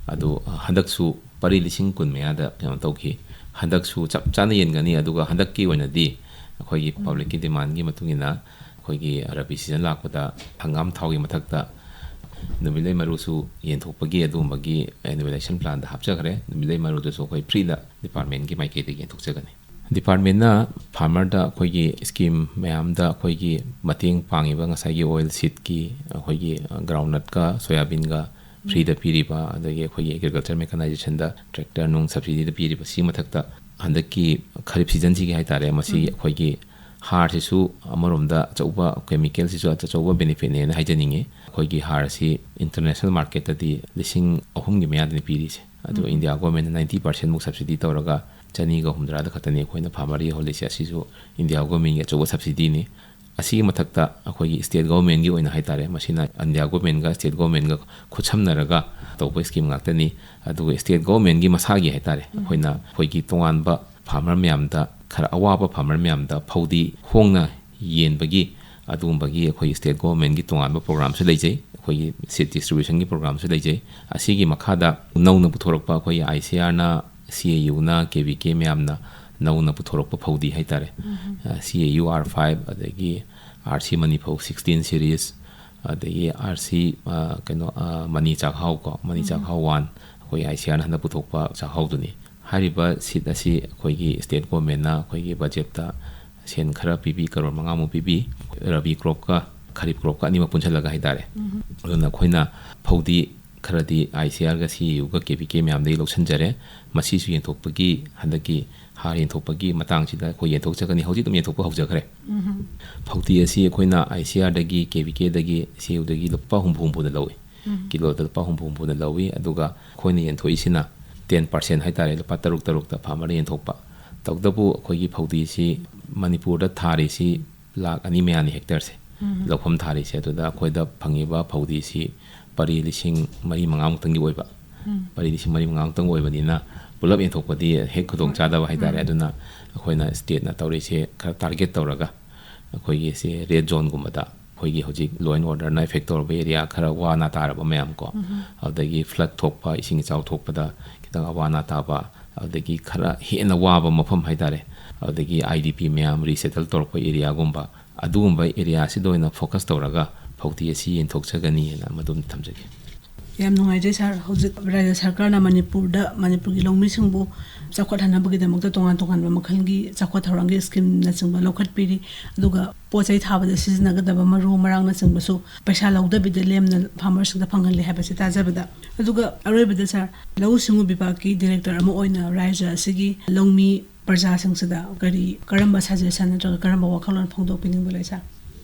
ꯑꯗꯨ, ꯑ, ꯍꯟꯗꯛꯁꯨ ꯄꯔꯤ ꯂꯤꯁꯤꯡ ꯀꯨꯟ ꯃꯌꯥꯗ ꯀꯩꯅꯣ ꯇꯧꯈꯤ꯫ ꯍꯟꯗꯛꯁꯨ ꯆꯞ ꯆꯥꯅ ꯌꯦꯟꯒꯅꯤ꯫ ꯑꯗꯨꯒ ꯍꯟꯗꯛꯀꯤ ꯑꯣꯏꯅꯗꯤ ꯑꯩꯈꯣꯏꯒꯤ ꯎꯝ꯫ ꯄꯕ꯭ꯂꯤꯛꯀꯤ ꯗꯤꯃꯥꯟꯒꯤ ꯃꯇꯨꯡ ꯏꯟꯅ ꯑꯩꯈꯣꯏꯒꯤ ꯔꯕꯤ ꯁꯤꯖꯟ ꯂꯥꯛꯄꯗ ꯍꯪꯒꯥꯝ ꯊꯥꯎꯒꯤ ꯃꯊꯛꯇ ꯅꯨꯃꯤꯠꯂꯩ ꯃꯔꯨꯁꯨ ꯌꯦꯟꯊꯣꯛꯄꯒꯤ ꯑꯗꯨꯒꯨꯝꯕꯒꯤ ꯑꯦꯅꯨꯑꯦꯂꯥꯏꯖꯦꯁꯟ ꯄ꯭ꯂꯥꯟꯗ ꯍꯥꯞꯆꯈ꯭ꯔꯦ꯫ ꯅꯨꯃꯤꯠꯂꯩ ꯃꯔꯨꯗꯁꯨ ꯑꯩꯈꯣꯏ ꯐ꯭ꯔꯤꯗ ꯗꯤꯄꯥꯔꯠꯃꯦꯟꯒꯤ ꯃꯥꯏꯀꯩꯗꯒꯤ ꯌꯦꯟꯊꯣꯛꯆꯒꯅꯤ꯫ ꯗꯤꯄꯥꯔꯠꯃꯦꯟꯅ ꯐꯥꯔꯃꯔꯗ ꯑꯩꯈꯣꯏꯒꯤ ꯁ꯭ꯀꯤꯝ ꯃꯌꯥꯝꯗ ꯑꯩꯈꯣꯏꯒꯤ ꯃꯇꯦꯡ ꯄꯥꯡꯉꯤꯕ ꯉꯁꯥꯏꯒꯤ ꯑꯣꯏꯜ ꯁꯤꯠꯀꯤ, ꯑꯩꯈꯣꯏꯒꯤ ꯒ꯭ꯔꯥꯎꯟꯅꯠꯀ ꯁꯣꯌꯥꯕꯤꯟꯒ ꯐ꯭ꯔꯤꯗ ꯄꯤꯔꯤꯕ, ꯑꯗꯒꯤ ꯑꯩꯈꯣꯏꯒꯤ ꯑꯦꯒ꯭ꯔꯤꯀꯜꯆꯔ ꯃꯦꯀꯅꯥꯏꯖꯦꯁꯟꯗ ꯇ꯭ꯔꯦꯛꯇꯔ ꯅꯨꯡ ꯁꯕꯁꯤꯗꯤꯗ ꯄꯤꯔꯤꯕ, ꯁꯤ ꯃꯊꯛꯇ ꯍꯟꯗꯛꯀꯤ ꯈꯔꯤꯞ ꯁꯤꯖꯟꯁꯤꯒꯤ ꯍꯥꯏꯇꯥꯔꯦ, ꯃꯁꯤ ꯎꯝ꯫ ꯑꯩꯈꯣꯏꯒꯤ ꯍꯥꯔꯁꯤꯁꯨ ꯑꯃꯔꯣꯝꯗ ꯑꯆꯧꯕ, ꯀꯦꯃꯤꯀꯦꯜꯁꯤꯁꯨ ꯑꯆꯧꯕ ꯕꯦꯅꯤꯐꯤꯠꯅꯦꯅ ꯍꯥꯏꯖꯅꯤꯡꯉꯤ꯫ ꯑꯩꯈꯣꯏꯒꯤ ꯍꯥꯔꯁꯤ ꯏꯟꯇꯔꯅꯦꯁꯅꯦꯜ ꯃꯥꯔꯀꯦꯠꯇꯗꯤ ꯂꯤꯁꯤꯡ ꯑꯍꯨꯝꯒꯤ ꯃꯌꯥꯗꯅꯤ ꯄꯤꯔꯤꯁꯦ, ꯑꯗꯨꯒ ꯏꯟꯗꯤꯌꯥ ꯒꯣꯔꯃꯦꯟꯅ ꯅꯥꯏꯟꯇꯤ ꯄꯥꯔꯁꯦꯟꯃꯨꯛ ꯁꯕꯁꯤꯗꯤ ꯇꯧꯔꯒ ꯆꯅꯤꯒ ꯍꯨꯝꯗ꯭ꯔꯥꯗ ꯈꯛꯇꯅꯤ ꯑꯩꯈꯣꯏꯅ ꯐꯥꯔꯃꯔ ꯌꯧꯍꯜꯂꯤꯁꯦ꯫ ꯑꯁꯤꯁꯨ ꯏꯟꯗꯤꯌꯥ ꯒꯣꯔꯃꯦꯟꯒꯤ ꯑꯆꯧꯕ ꯁꯕꯁꯤꯗꯤꯅꯤ꯫ ꯑꯁꯤꯒꯤ ꯃꯊꯛꯇ ꯑꯩꯈꯣꯏꯒꯤ ꯁ꯭ꯇꯦꯠ ꯒꯣꯔꯃꯦꯟꯒꯤ ꯑꯣꯏꯅ ꯍꯥꯏꯇꯥꯔꯦ, ꯃꯁꯤꯅ ꯏꯟꯗꯤꯌꯥ ꯒꯣꯔꯃꯦꯟꯒ ꯁ꯭ꯇꯦꯠ ꯒꯣꯔꯃꯦꯟꯒ ꯈꯨꯠꯁꯝꯅꯔꯒ ꯇꯧꯕ ꯁ꯭ꯀꯤꯝ ꯉꯥꯛꯇꯅꯤ꯫ ꯑꯗꯨꯒ ꯁ꯭ꯇꯦꯠ ꯒꯣꯔꯃꯦꯟꯒꯤ ꯃꯁꯥꯒꯤ ꯍꯥꯏꯇꯥꯔꯦ, ꯑꯩꯈꯣꯏꯅ ꯑꯩꯈꯣꯏꯒꯤ ꯇꯣꯉꯥꯟꯕ ꯐꯥꯔꯃꯔ ꯃꯌꯥꯝꯗ, ꯈꯔ ꯑꯋꯥꯕ ꯐꯥꯔꯃꯔ ꯃꯌꯥꯝꯗ ꯐꯧꯗꯤ ꯍꯣꯡꯅ ꯌꯦꯟꯕꯒꯤ ꯑꯗꯨꯒꯨꯝꯕꯒꯤ ꯑꯩꯈꯣꯏ ꯁ꯭ꯇꯦꯠ ꯒꯣꯔꯃꯦꯟꯒꯤ ꯇꯣꯉꯥꯟꯕ ꯄ꯭ꯔꯣꯒ꯭ꯔꯥꯝꯁꯨ ꯂꯩꯖꯩ, ꯑꯩꯈꯣꯏꯒꯤ ꯁꯤꯗ ꯗꯤꯁꯇ꯭ꯔꯤꯕ꯭ꯌꯨꯁꯟꯒꯤ ꯄ꯭ꯔꯣꯒ꯭ꯔꯥꯝꯁꯨ ꯂꯩꯖꯩ꯫ ꯑꯁꯤꯒꯤ ꯃꯈꯥꯗ ꯅꯧꯅ ꯄꯨꯊꯣꯔꯛꯄ ꯑꯩꯈꯣꯏꯒꯤ ꯑꯥꯏ ꯁꯤ ꯑꯥꯔꯅ, ꯁꯤ ꯑꯦ ꯌꯨꯅ, ꯀꯦ ꯚꯤ ꯀꯦ ꯃꯌꯥꯝꯅ ꯅꯧꯅ ꯄꯨꯊꯣꯔꯛꯄ ꯐꯧꯗꯤ ꯍꯥꯏꯇꯥꯔꯦ, ꯁꯤ ꯑꯦ ꯌꯨ ꯑꯥꯔ ꯐꯥꯏꯚ, ꯑꯗꯒꯤ ꯑꯥꯔ ꯁꯤ ꯃꯅꯤꯐꯧ ꯁꯤꯛꯁꯇꯤꯟ ꯁꯤꯔꯤꯁ, ꯑꯗꯒꯤ ꯑꯥꯔ ꯁꯤ, ꯑ, ꯀꯩꯅꯣ, ꯑ, ꯃꯅꯤ ꯆꯥꯛꯍꯥꯎ ꯀꯣ, ꯃꯅꯤ ꯆꯥꯛꯍꯥꯎ ꯋꯥꯟ, ꯑꯩꯈꯣꯏ ꯑꯥꯏ ꯁꯤ ꯑꯥꯔꯅ ꯍꯟꯗꯛ ꯄꯨꯊꯣꯛꯄ ꯆꯥꯛꯍꯥꯎꯗꯨꯅꯤ꯫ ꯍꯥꯏꯔꯤꯕ ꯁꯤꯠ ꯑꯁꯤ ꯑꯩꯈꯣꯏꯒꯤ ꯁ꯭ꯇꯦꯠ ꯒꯣꯔꯃꯦꯟꯅ ꯑꯩꯈꯣꯏꯒꯤ ꯕꯖꯦꯠꯇ ꯁꯦꯟ ꯈꯔ ꯄꯤꯕꯤ, ꯀꯔꯣꯔ ꯃꯉꯥꯃꯨꯛ ꯄꯤꯕꯤ, ꯔꯕꯤ ꯀ꯭ꯔꯣꯞꯀ ꯈꯔꯤꯞ ꯀ꯭ꯔꯣꯞꯀ ꯑꯅꯤꯃꯛ ꯄꯨꯟꯁꯤꯜꯂꯒ ꯍꯥꯏꯇꯥꯔꯦ꯫ ꯑꯗꯨꯅ ꯑꯩꯈꯣꯏꯅ ꯐꯧꯗꯤ ꯈꯔꯗꯤ ꯑꯥꯏ ꯁꯤ ꯑꯥꯔꯒ ꯁꯤ ꯑꯦ ꯌꯨꯒ ꯀꯦ ꯚꯤ ꯀꯦ ꯃꯌꯥꯝꯗꯒꯤ ꯂꯧꯁꯤꯟꯖꯔꯦ꯫ ꯃꯁꯤꯁꯨ ꯌꯦꯟꯊꯣꯛꯄꯒꯤ, ꯍꯟꯗꯛꯀꯤ ꯍꯥꯔ ꯌꯦꯟꯊꯣꯛꯄꯒꯤ ꯃꯇꯥꯡꯁꯤꯗ ꯑꯩꯈꯣꯏ ꯌꯦꯟꯊꯣꯛꯆꯒꯅꯤ, ꯍꯧꯖꯤꯛ ꯑꯗꯨꯝ ꯌꯦꯟꯊꯣꯛꯄ ꯍꯧꯖꯈ꯭ꯔꯦ꯫ ꯐꯧꯗꯤ ꯑꯁꯤ ꯑꯩꯈꯣꯏꯅ ꯑꯥꯏ ꯁꯤ ꯑꯥꯔꯗꯒꯤ, ꯀꯦ ꯚꯤ ꯀꯦꯗꯒꯤ, ꯁꯤ ꯑꯦ ꯌꯨꯗꯒꯤ ꯂꯨꯄꯥ ꯍꯨꯝꯐꯨ ꯍꯨꯝꯐꯨꯗ ꯂꯧꯏ꯫ ꯀꯤꯂꯣꯗ ꯂꯨꯄꯥ ꯍꯨꯝꯐꯨ ꯍꯨꯝꯐꯨꯗ ꯂꯧꯏ꯫ ꯑꯗꯨꯒ ꯑꯩꯈꯣꯏꯅ ꯌꯦꯟꯊꯣꯛꯏꯁꯤꯅ ꯇꯦꯟ ꯄꯥꯔꯁꯦꯟ ꯍꯥꯏꯇꯥꯔꯦ, ꯂꯨꯄꯥ ꯇꯔꯨꯛ ꯇꯔꯨꯛꯇ ꯐꯥꯔꯃꯔꯗ ꯌꯦꯟꯊꯣꯛꯄ꯫ ꯇꯧꯕꯇꯕꯨ ꯑꯩꯈꯣꯏꯒꯤ ꯐꯧꯗꯤꯁꯤ ꯃꯅꯤꯄꯨꯔꯗ ꯊꯥꯔꯤꯁꯤ ꯂꯥꯛ ꯑꯅꯤ ꯃꯌꯥꯅꯤ ꯍꯦꯛꯇꯔꯁꯦ꯫ ꯂꯧꯐꯝ ꯊꯥꯔꯤꯁꯦ꯫ ꯑꯗꯨꯗ ꯑꯩꯈꯣꯏꯗ ꯐꯪꯉꯤꯕ ꯐꯧꯗꯤꯁꯤ ꯄꯔꯤ ꯂꯤꯁꯤꯡ ꯃꯔꯤ ꯃꯉꯥꯃꯨꯛꯇꯪꯒꯤ ꯑꯣꯏꯕ꯫ ꯄꯔꯤ ꯂꯤꯁꯤꯡ ꯃꯔꯤ ꯃꯉꯥꯃꯨꯛꯇꯪ ꯑꯣꯏꯕꯅꯤꯅ ꯄꯨꯂꯞ ꯌꯦꯟꯊꯣꯛꯄꯗꯤ ꯍꯦꯛ ꯈꯨꯗꯣꯡ ꯆꯥꯗꯕ ꯍꯥꯏꯇꯥꯔꯦ꯫ ꯑꯗꯨꯅ ꯑꯩꯈꯣꯏꯅ ꯁ꯭ꯇꯦꯠꯅ ꯇꯧꯔꯤꯁꯦ ꯈꯔ ꯇꯥꯔꯒꯦꯠ ꯇꯧꯔꯒ ꯑꯩꯈꯣꯏꯒꯤ ꯁꯤ ꯔꯦꯗ ꯖꯣꯟꯒꯨꯝꯕꯗ, ꯑꯩꯈꯣꯏꯒꯤ ꯍꯧꯖꯤꯛ ꯂꯣ ꯑꯦꯟ ꯑꯣꯔꯗꯔꯅ ꯑꯦꯐꯦꯛ ꯇꯧꯔꯕ ꯑꯦꯔꯤꯌꯥ, ꯈꯔ ꯋꯥꯅ ꯇꯥꯔꯕ ꯃꯌꯥꯝ ꯀꯣ, ꯑꯗꯨꯗꯒꯤ ꯐ꯭ꯂꯠ ꯊꯣꯛꯄ, ꯏꯁꯤꯡ ꯏꯆꯥꯎ ꯊꯣꯛꯄꯗ ꯈꯤꯇꯪ ꯑꯋꯥ ꯑꯅꯥ ꯇꯥꯕ, ꯑꯗꯨꯗꯒꯤ ꯈꯔ ꯍꯦꯟꯅ ꯋꯥꯕ ꯃꯐꯝ ꯍꯥꯏꯇꯥꯔꯦ, ꯑꯗꯨꯗꯒꯤ ꯑꯥꯏ ꯗꯤ ꯄꯤ ꯃꯌꯥꯝ ꯔꯤꯁꯦꯇꯜ ꯇꯧꯔꯛꯄ ꯑꯦꯔꯤꯌꯥꯒꯨꯝꯕ, ꯑꯗꯨꯒꯨꯝꯕ ꯑꯦꯔꯤꯌꯥꯁꯤꯗ ꯑꯣꯏꯅ ꯐꯣꯀꯁ ꯇꯧꯔꯒ ꯐꯧꯗꯤ ꯑꯁꯤ ꯌꯦꯟꯊꯣꯛꯆꯒꯅꯤꯅ ꯃꯗꯨꯝ ꯊꯝꯖꯒꯦ꯫ ꯌꯥꯝ ꯅꯨꯡꯉꯥꯏꯖꯩ ꯁꯥꯔ꯫ ꯍꯧꯖꯤꯛ ꯔꯥꯖ꯭ꯌ ꯁꯔꯀꯥꯔꯅ ꯃꯅꯤꯄꯨꯔꯗ, ꯃꯅꯤꯄꯨꯔꯒꯤ ꯂꯧꯃꯤꯁꯤꯡꯕꯨ ꯆꯥꯎꯈꯠꯍꯟꯅꯕꯒꯤꯗꯃꯛꯇ ꯇꯣꯉꯥꯟ ꯇꯣꯉꯥꯟꯕ ꯃꯈꯜꯒꯤ ꯆꯥꯎꯈꯠ ꯊꯧꯔꯥꯡꯒꯤ ꯁ꯭ꯀꯤꯝꯅꯆꯤꯡꯕ ꯂꯧꯈꯠꯄꯤꯔꯤ꯫ ꯑꯗꯨꯒ ꯄꯣꯠ ꯆꯩ ꯊꯥꯕꯗ ꯁꯤꯖꯤꯟꯅꯒꯗꯕ ꯃꯔꯨ ꯃꯔꯥꯡꯅꯆꯤꯡꯕꯁꯨ ꯄꯩꯁꯥ ꯂꯧꯗꯕꯤꯗ ꯂꯦꯝꯅ ꯐꯥꯔꯃꯔꯁꯤꯡꯗ ꯐꯪꯍꯜꯂꯦ ꯍꯥꯏꯕꯁꯤ ꯇꯥꯖꯕꯗ꯫ ꯑꯗꯨꯒ ꯑꯔꯣꯏꯕꯗ ꯁꯥꯔ, ꯂꯧꯎ ꯁꯤꯡꯎ ꯕꯤꯚꯥꯒꯀꯤ ꯗꯤꯔꯦꯛꯇꯔ ꯑꯃ ꯑꯣꯏꯅ ꯔꯥꯖ꯭ꯌ ꯑꯁꯤꯒꯤ ꯂꯧꯃꯤ ꯄ꯭ꯔꯖꯥꯁꯤꯡꯁꯤꯗ ꯀꯔꯤ, ꯀꯔꯝꯕ ꯁꯖꯦꯁꯟ ꯅꯠꯇ꯭ꯔꯒ ꯀꯔꯝꯕ ꯋꯥꯈꯜꯂꯣꯟ ꯐꯣꯡꯗꯣꯛꯄꯤꯅꯤꯡꯕ ꯂꯩ, ꯁꯥꯔ?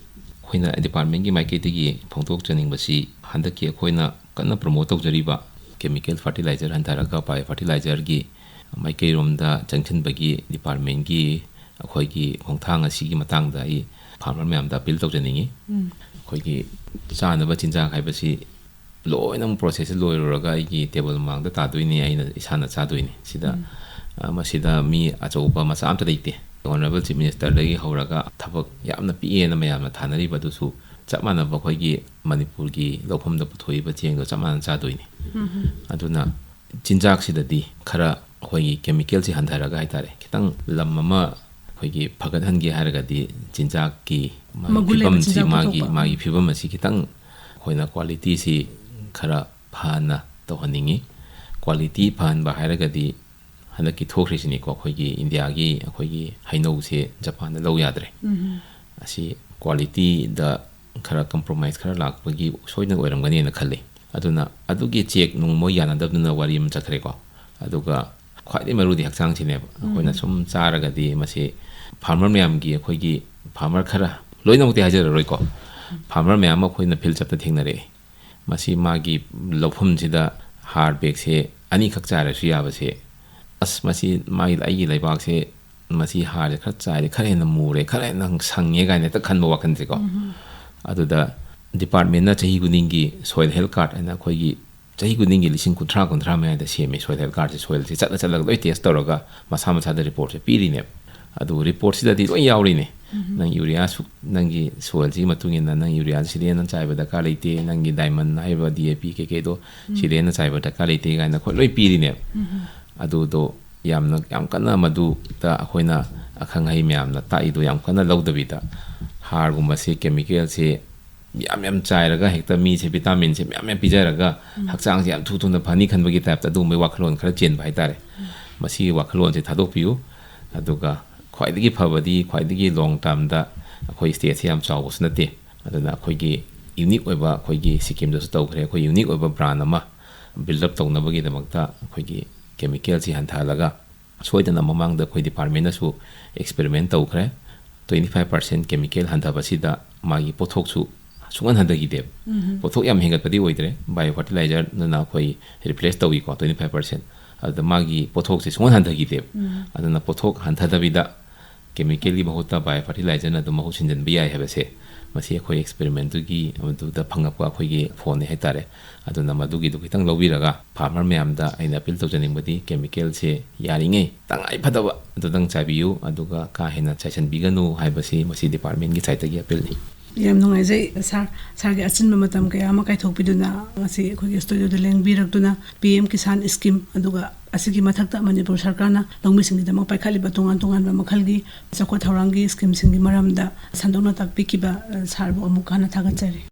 ꯑꯩꯈꯣꯏꯅ ꯗꯤꯄꯥꯔꯠꯃꯦꯟꯒꯤ ꯃꯥꯏꯀꯩꯗꯒꯤ ꯐꯣꯡꯗꯣꯛꯆꯅꯤꯡꯕꯁꯤ, ꯍꯟꯗꯛꯀꯤ ꯑꯩꯈꯣꯏꯅ ꯀꯟꯅ ꯄ꯭ꯔꯣꯃꯣꯠ ꯇꯧꯖꯔꯤꯕ ꯀꯦꯃꯤꯀꯦꯜ ꯐꯔꯇꯤꯂꯥꯏꯖꯔ ꯍꯟꯊꯔꯒ ꯕꯥꯏꯑꯣ ꯐꯔꯇꯤꯂꯥꯏꯖꯔꯒꯤ ꯃꯥꯏꯀꯩꯔꯣꯝꯗ ꯆꯪꯁꯤꯟꯕꯒꯤ ꯗꯤꯄꯥꯔꯠꯃꯦꯟꯒꯤ ꯑꯩꯈꯣꯏꯒꯤ ꯈꯣꯡꯊꯥꯡ ꯑꯁꯤꯒꯤ ꯃꯇꯥꯡꯗ ꯑꯩ ꯐꯥꯔꯃꯔ ꯃꯌꯥꯝꯗ ꯑꯄꯤꯜ ꯇꯧꯖꯅꯤꯡꯉꯤ꯫ ꯑꯩꯈꯣꯏꯒꯤ ꯆꯥꯅꯕ ꯆꯤꯟꯖꯥꯛ ꯍꯥꯏꯕꯁꯤ ꯂꯣꯏꯅꯃꯛ ꯄ꯭ꯔꯣꯁꯦꯁꯁꯦ ꯂꯣꯏꯔꯨꯔꯒ ꯑꯩꯒꯤ ꯇꯦꯕꯜ ꯃꯃꯥꯡꯗ ꯇꯥꯗꯣꯏꯅꯤ, ꯑꯩꯅ ꯏꯁꯥꯅ ꯆꯥꯗꯣꯏꯅꯤ꯫ ꯁꯤꯗ, ꯑ, ꯃꯁꯤꯗ ꯃꯤ ꯑꯆꯧꯕ ꯃꯆꯥ ꯑꯝꯇ ꯂꯩꯇꯦ꯫ ꯑꯣꯅꯔꯦꯕꯜ ꯆꯤꯐ ꯃꯤꯅꯤꯁꯇꯔꯗꯒꯤ ꯍꯧꯔꯒ ꯊꯕꯛ ꯌꯥꯝꯅ ꯄꯤꯛꯑꯦꯅ ꯃꯌꯥꯝꯅ ꯊꯥꯅꯔꯤꯕ ꯑꯗꯨꯁꯨ ꯆꯞ ꯃꯥꯟꯅꯕ ꯑꯩꯈꯣꯏꯒꯤ ꯃꯅꯤꯄꯨꯔꯒꯤ ꯂꯧꯐꯝꯗ ꯄꯨꯊꯣꯛꯏꯕ ꯆꯦꯡꯗꯣ ꯆꯞ ꯃꯥꯟꯅꯅ ꯆꯥꯗꯣꯏꯅꯤ꯫ ꯑꯗꯨꯅ ꯆꯤꯟꯖꯥꯛꯁꯤꯗꯗꯤ ꯈꯔ ꯑꯩꯈꯣꯏꯒꯤ ꯀꯦꯃꯤꯀꯦꯜꯁꯤ ꯍꯟꯊꯔꯒ ꯍꯥꯏꯇꯥꯔꯦ, ꯈꯤꯇꯪ ꯂꯝ ꯑꯃ ꯑꯩꯈꯣꯏꯒꯤ ꯐꯒꯠꯍꯟꯒꯦ ꯍꯥꯏꯔꯒꯗꯤ ꯆꯤꯟꯖꯥꯛꯀꯤ ꯃꯥꯒꯤ ꯃꯒꯨꯟ ꯂꯩꯕ ꯐꯤꯕꯝꯁꯤ, ꯆꯤꯟꯖꯥꯛ ꯃꯥꯒꯤ, ꯄꯨꯊꯣꯛꯄ꯫ ꯃꯥꯒꯤ ꯐꯤꯕꯝ ꯑꯁꯤ ꯈꯤꯇꯪ ꯑꯩꯈꯣꯏꯅ ꯀ꯭ꯋꯥꯂꯤꯇꯤꯁꯤ ꯈꯔ ꯐꯍꯟꯅ ꯇꯧꯍꯟꯅꯤꯡꯉꯤ꯫ ꯀ꯭ꯋꯥꯂꯤꯇꯤ ꯐꯍꯟꯕ ꯍꯥꯏꯔꯒꯗꯤ ꯍꯟꯗꯛꯀꯤ ꯊꯣꯛꯈ꯭ꯔꯤꯁꯤꯅꯤꯀꯣ, ꯑꯩꯈꯣꯏꯒꯤ ꯏꯟꯗꯤꯌꯥꯒꯤ ꯑꯩꯈꯣꯏꯒꯤ ꯍꯩꯅꯧꯁꯦ ꯖꯄꯥꯟꯗ ꯂꯧ ꯌꯥꯗ꯭ꯔꯦ꯫ ꯑꯁꯤ ꯀ꯭ꯋꯥꯂꯤꯇꯤꯗ ꯈꯔ ꯀꯝꯄ꯭ꯔꯣꯃꯥꯏꯁ ꯈꯔ ꯂꯥꯛꯄꯒꯤ ꯁꯣꯏꯗꯅ ꯑꯣꯏꯔꯝꯒꯅꯤꯅ ꯈꯜꯂꯤ꯫ ꯑꯗꯨꯅ ꯑꯗꯨꯒꯤ ꯆꯦꯛ ꯅꯨꯡ ꯃꯣꯏ ꯌꯥꯅꯗꯕꯗꯨꯅ ꯋꯥꯔꯤ ꯑꯃ ꯆꯠꯈ꯭ꯔꯦꯀꯣ꯫ ꯑꯗꯨꯒ ꯈ꯭ꯋꯥꯏꯗꯒꯤ ꯃꯔꯨꯗꯤ ꯍꯛꯆꯥꯡꯁꯤꯅꯦꯕ꯫ ꯑꯩꯈꯣꯏꯅ ꯁꯨꯝ ꯆꯥꯔꯒꯗꯤ ꯃꯁꯤ ꯐꯥꯔꯃꯔ ꯃꯌꯥꯝꯒꯤ, ꯑꯩꯈꯣꯏꯒꯤ ꯐꯥꯔꯃꯔ ꯈꯔ, ꯂꯣꯏꯅꯃꯛꯇꯤ ꯍꯥꯏꯖꯔꯔꯣꯏꯀꯣ, ꯐꯥꯔꯃꯔ ꯃꯌꯥꯝ ꯑꯃ ꯑꯩꯈꯣꯏꯅ ꯐꯤꯜ ꯆꯠꯄꯗ ꯊꯦꯡꯅꯔꯛꯑꯦ꯫ ꯃꯁꯤ ꯃꯥꯒꯤ ꯂꯧꯐꯝꯁꯤꯗ ꯍꯥꯔ ꯕꯦꯒꯁꯦ ꯑꯅꯤꯈꯛ ꯆꯥꯏꯔꯁꯨ ꯌꯥꯕꯁꯦ, "ꯑꯁ, ꯃꯁꯤ ꯃꯥꯒꯤ, ꯑꯩꯒꯤ ꯂꯩꯕꯥꯛꯁꯦ ꯃꯁꯤ ꯍꯥꯔꯁꯦ ꯈꯔ ꯆꯥꯏꯔꯦ, ꯈꯔ ꯍꯦꯟꯅ ꯃꯨꯔꯦ, ꯈꯔ ꯍꯦꯟꯅ ꯁꯪꯉꯦ" ꯀꯥꯏꯅ ꯍꯦꯛꯇ ꯈꯟꯕ ꯋꯥꯈꯜꯁꯦꯀꯣ꯫ ꯑꯗꯨꯗ ꯗꯤꯄꯥꯔꯠꯃꯦꯟꯅ ꯆꯍꯤ ꯈꯨꯗꯤꯡꯒꯤ ꯁꯣꯏꯜ ꯍꯦꯜꯊ ꯀꯥꯔꯗ ꯍꯥꯏꯅ ꯑꯩꯈꯣꯏꯒꯤ ꯆꯍꯤ ꯈꯨꯗꯤꯡꯒꯤ ꯂꯤꯁꯤꯡ ꯀꯨꯟꯊ꯭ꯔꯥ, ꯀꯨꯟꯊ꯭ꯔꯥ ꯃꯌꯥꯗ ꯁꯦꯝꯃꯦ ꯁꯣꯏꯜ ꯍꯦꯜꯊ ꯀꯥꯔꯗꯁꯦ꯫ ꯁꯣꯏꯜꯁꯦ ꯆꯠꯂ ꯆꯠꯂꯒ ꯂꯣꯏ ꯇꯦꯁ ꯇꯧꯔꯒ ꯃꯁꯥ ꯃꯁꯥꯗ ꯔꯤꯄꯣꯔꯠꯁꯦ ꯄꯤꯔꯤꯅꯦꯕ꯫ ꯑꯗꯨ ꯔꯤꯄꯣꯔꯠꯁꯤꯗꯗꯤ ꯂꯣꯏ ꯌꯥꯎꯔꯤꯅꯦ꯫ ꯅꯪ ꯌꯨꯔꯤꯌꯥ ꯁꯨꯛ, ꯅꯪꯒꯤ ꯁꯣꯏꯜꯁꯤꯒꯤ ꯃꯇꯨꯡ ꯏꯟꯅ ꯅꯪ ꯌꯨꯔꯤꯌꯥꯁꯤ ꯁꯤꯗ ꯍꯦꯟꯅ ꯆꯥꯏꯕ ꯗꯔꯀꯥꯔ ꯂꯩꯇꯦ, ꯅꯪꯒꯤ ꯗꯥꯏꯃꯟ ꯍꯥꯏꯕ ꯗꯤ ꯑꯦ ꯄꯤ ꯀꯩꯀꯩꯗꯣ ꯁꯤꯗ ꯍꯦꯟꯅ ꯆꯥꯏꯕ ꯗꯔꯀꯥꯔ ꯂꯩꯇꯦ ꯀꯥꯏꯅ ꯑꯩꯈꯣꯏ ꯂꯣꯏ ꯄꯤꯔꯤꯅꯦꯕ꯫ ꯑꯗꯨꯗꯣ ꯌꯥꯝꯅ, ꯌꯥꯝ ꯀꯟꯅ ꯃꯗꯨꯗ ꯑꯩꯈꯣꯏꯅ ꯑꯈꯪ ꯑꯍꯩ ꯃꯌꯥꯝꯅ ꯇꯥꯛꯏꯗꯣ ꯌꯥꯝ ꯀꯟꯅ ꯂꯧꯗꯕꯤꯗ, ꯍꯥꯔꯒꯨꯝꯕꯁꯦ, ꯀꯦꯃꯤꯀꯦꯜꯁꯦ ꯌꯥꯝ ꯌꯥꯝ ꯆꯥꯏꯔꯒ ꯍꯦꯛꯇ ꯃꯤꯁꯦ ꯚꯤꯇꯥꯃꯤꯟꯁꯦ ꯃꯌꯥꯝ ꯃꯌꯥꯝ ꯄꯤꯖꯔꯒ ꯍꯛꯆꯥꯡꯁꯦ ꯌꯥꯝ ꯊꯨ ꯊꯨꯅ ꯐꯅꯤ ꯈꯟꯕꯒꯤ ꯇꯥꯏꯞꯇ ꯑꯗꯨꯒꯨꯝꯕꯒꯤ ꯋꯥꯈꯜꯂꯣꯟ ꯈꯔ ꯆꯦꯟꯕ ꯍꯥꯏꯇꯥꯔꯦ꯫ ꯃꯁꯤꯒꯤ ꯋꯥꯈꯜꯂꯣꯟꯁꯦ ꯊꯥꯗꯣꯛꯄꯤꯌꯨ꯫ ꯑꯗꯨꯒ ꯈ꯭ꯋꯥꯏꯗꯒꯤ ꯐꯕꯗꯤ, ꯈ꯭ꯋꯥꯏꯗꯒꯤ ꯂꯣꯡ ꯇꯥꯔꯝꯗ ꯑꯩꯈꯣꯏ ꯁ꯭ꯇꯦꯠꯁꯦ ꯌꯥꯝ ꯆꯥꯎꯕꯁꯨ ꯅꯠꯇꯦ꯫ ꯑꯗꯨꯅ ꯑꯩꯈꯣꯏꯒꯤ ꯌꯨꯅꯤꯛ ꯑꯣꯏꯕ, ꯑꯩꯈꯣꯏꯒꯤ ꯁꯤꯛꯀꯤꯝꯗꯁꯨ ꯇꯧꯈ꯭ꯔꯦ, ꯑꯩꯈꯣꯏ ꯌꯨꯅꯤꯛ ꯑꯣꯏꯕ ꯕ꯭ꯔꯥꯟ ꯑꯃ ꯕꯤꯜꯗ ꯑꯞ ꯇꯧꯅꯕꯒꯤꯗꯃꯛꯇ ꯑꯩꯈꯣꯏꯒꯤ ꯀꯦꯃꯤꯀꯦꯜꯁꯤ ꯍꯟꯊꯍꯜꯂꯒ ꯁꯣꯏꯗꯅ ꯃꯃꯥꯡꯗ ꯑꯩꯈꯣꯏ ꯗꯤꯄꯥꯔꯠꯃꯦꯟꯅꯁꯨ ꯑꯦꯛꯁꯄꯦꯔꯤꯃꯦꯟ ꯇꯧꯈ꯭ꯔꯦ꯫ Twenty five percent chemical ꯍꯟꯊꯕꯁꯤꯗ ꯃꯥꯒꯤ ꯄꯣꯠꯊꯣꯛꯁꯨ ꯁꯨꯡꯍꯟ ꯍꯟꯊꯈꯤꯗꯦꯕ꯫ ꯄꯣꯠꯊꯣꯛ ꯌꯥꯝ ꯍꯦꯟꯒꯠꯄꯗꯤ ꯑꯣꯏꯗ꯭ꯔꯦ, ꯕꯥꯏꯑꯣ ꯐꯔꯇꯤꯂꯥꯏꯖꯔꯅ ꯑꯩꯈꯣꯏ ꯔꯤꯄ꯭ꯂꯦꯁ ꯇꯧꯏꯀꯣ, twenty five percent꯫ ꯑꯗꯨꯗ ꯃꯥꯒꯤ ꯄꯣꯠꯊꯣꯛꯁꯦ ꯁꯨꯡꯍꯟ ꯍꯟꯊꯈꯤꯗꯦꯕ꯫ ꯑꯗꯨꯅ ꯄꯣꯠꯊꯣꯛ ꯍꯟꯊꯗꯕꯤꯗ ꯀꯦꯃꯤꯀꯦꯜꯒꯤ ꯃꯍꯨꯠꯇ ꯕꯥꯏꯑꯣ ꯐꯔꯇꯤꯂꯥꯏꯖꯔꯅ ꯑꯗꯨꯝ ꯃꯍꯨꯠ ꯁꯤꯟꯖꯤꯟꯕ ꯌꯥꯏ ꯍꯥꯏꯕꯁꯦ, ꯃꯁꯤ ꯑꯩꯈꯣꯏ ꯑꯦꯛꯁꯄꯦꯔꯤꯃꯦꯟꯗꯨꯒꯤ ꯑꯗꯨꯗ ꯐꯪꯉꯛꯄ ꯑꯩꯈꯣꯏꯒꯤ ꯐꯣꯟꯅꯤ ꯍꯥꯏꯇꯥꯔꯦ꯫ ꯑꯗꯨꯅ ꯃꯗꯨꯒꯤꯗꯨ ꯈꯤꯇꯪ ꯂꯧꯕꯤꯔꯒ, ꯐꯥꯔꯃꯔ ꯃꯌꯥꯝꯗ ꯑꯩꯅ ꯑꯄꯤꯜ ꯇꯧꯖꯅꯤꯡꯕꯗꯤ, ꯀꯦꯃꯤꯀꯦꯜꯁꯦ ꯌꯥꯔꯤꯉꯩ ꯇꯉꯥꯏ ꯐꯗꯕ ꯑꯗꯨꯗꯪ ꯆꯥꯏꯕꯤꯌꯨ, ꯑꯗꯨꯒ ꯀꯥ ꯍꯦꯟꯅ ꯆꯥꯏꯁꯤꯟꯕꯤꯒꯅꯨ ꯍꯥꯏꯕꯁꯤ ꯃꯁꯤ ꯗꯤꯄꯥꯔꯠꯃꯦꯟꯒꯤ ꯁꯥꯏꯠꯇꯒꯤ ꯑꯄꯤꯜꯅꯤ꯫ ꯌꯥꯝ ꯅꯨꯡꯉꯥꯏꯖꯩ ꯁꯥꯔ, ꯁꯥꯔꯒꯤ ꯑꯆꯤꯟꯕ ꯃꯇꯝ ꯀꯌꯥ ꯑꯃ ꯀꯥꯏꯊꯣꯛꯄꯤꯗꯨꯅ ꯉꯁꯤ ꯑꯩꯈꯣꯏꯒꯤ ꯁ꯭ꯇꯨꯗꯤꯑꯣꯗ ꯂꯦꯡꯕꯤꯔꯛꯇꯨꯅ ꯄꯤ ꯑꯦꯝ ꯀꯤꯁꯥꯟ ꯁ꯭ꯀꯤꯝ, ꯑꯗꯨꯒ ꯑꯁꯤꯒꯤ ꯃꯊꯛꯇ ꯃꯅꯤꯄꯨꯔ ꯁꯔꯀꯥꯔꯅ ꯂꯧꯃꯤꯁꯤꯡꯒꯤꯗꯃꯛ ꯄꯥꯏꯈꯠꯂꯤꯕ ꯇꯣꯉꯥꯟ ꯇꯣꯉꯥꯟꯕ ꯃꯈꯜꯒꯤ ꯆꯥꯎꯈꯠ ꯊꯧꯔꯥꯡꯒꯤ ꯁ꯭ꯀꯤꯝꯁꯤꯡꯒꯤ ꯃꯔꯝꯗ ꯁꯟꯗꯣꯛꯅ ꯇꯥꯛꯄꯤꯈꯤꯕ, ꯑ, ꯁꯥꯔꯕꯨ ꯑꯃꯨꯛ ꯍꯟꯅ ꯊꯥꯒꯠꯆꯔꯤ꯫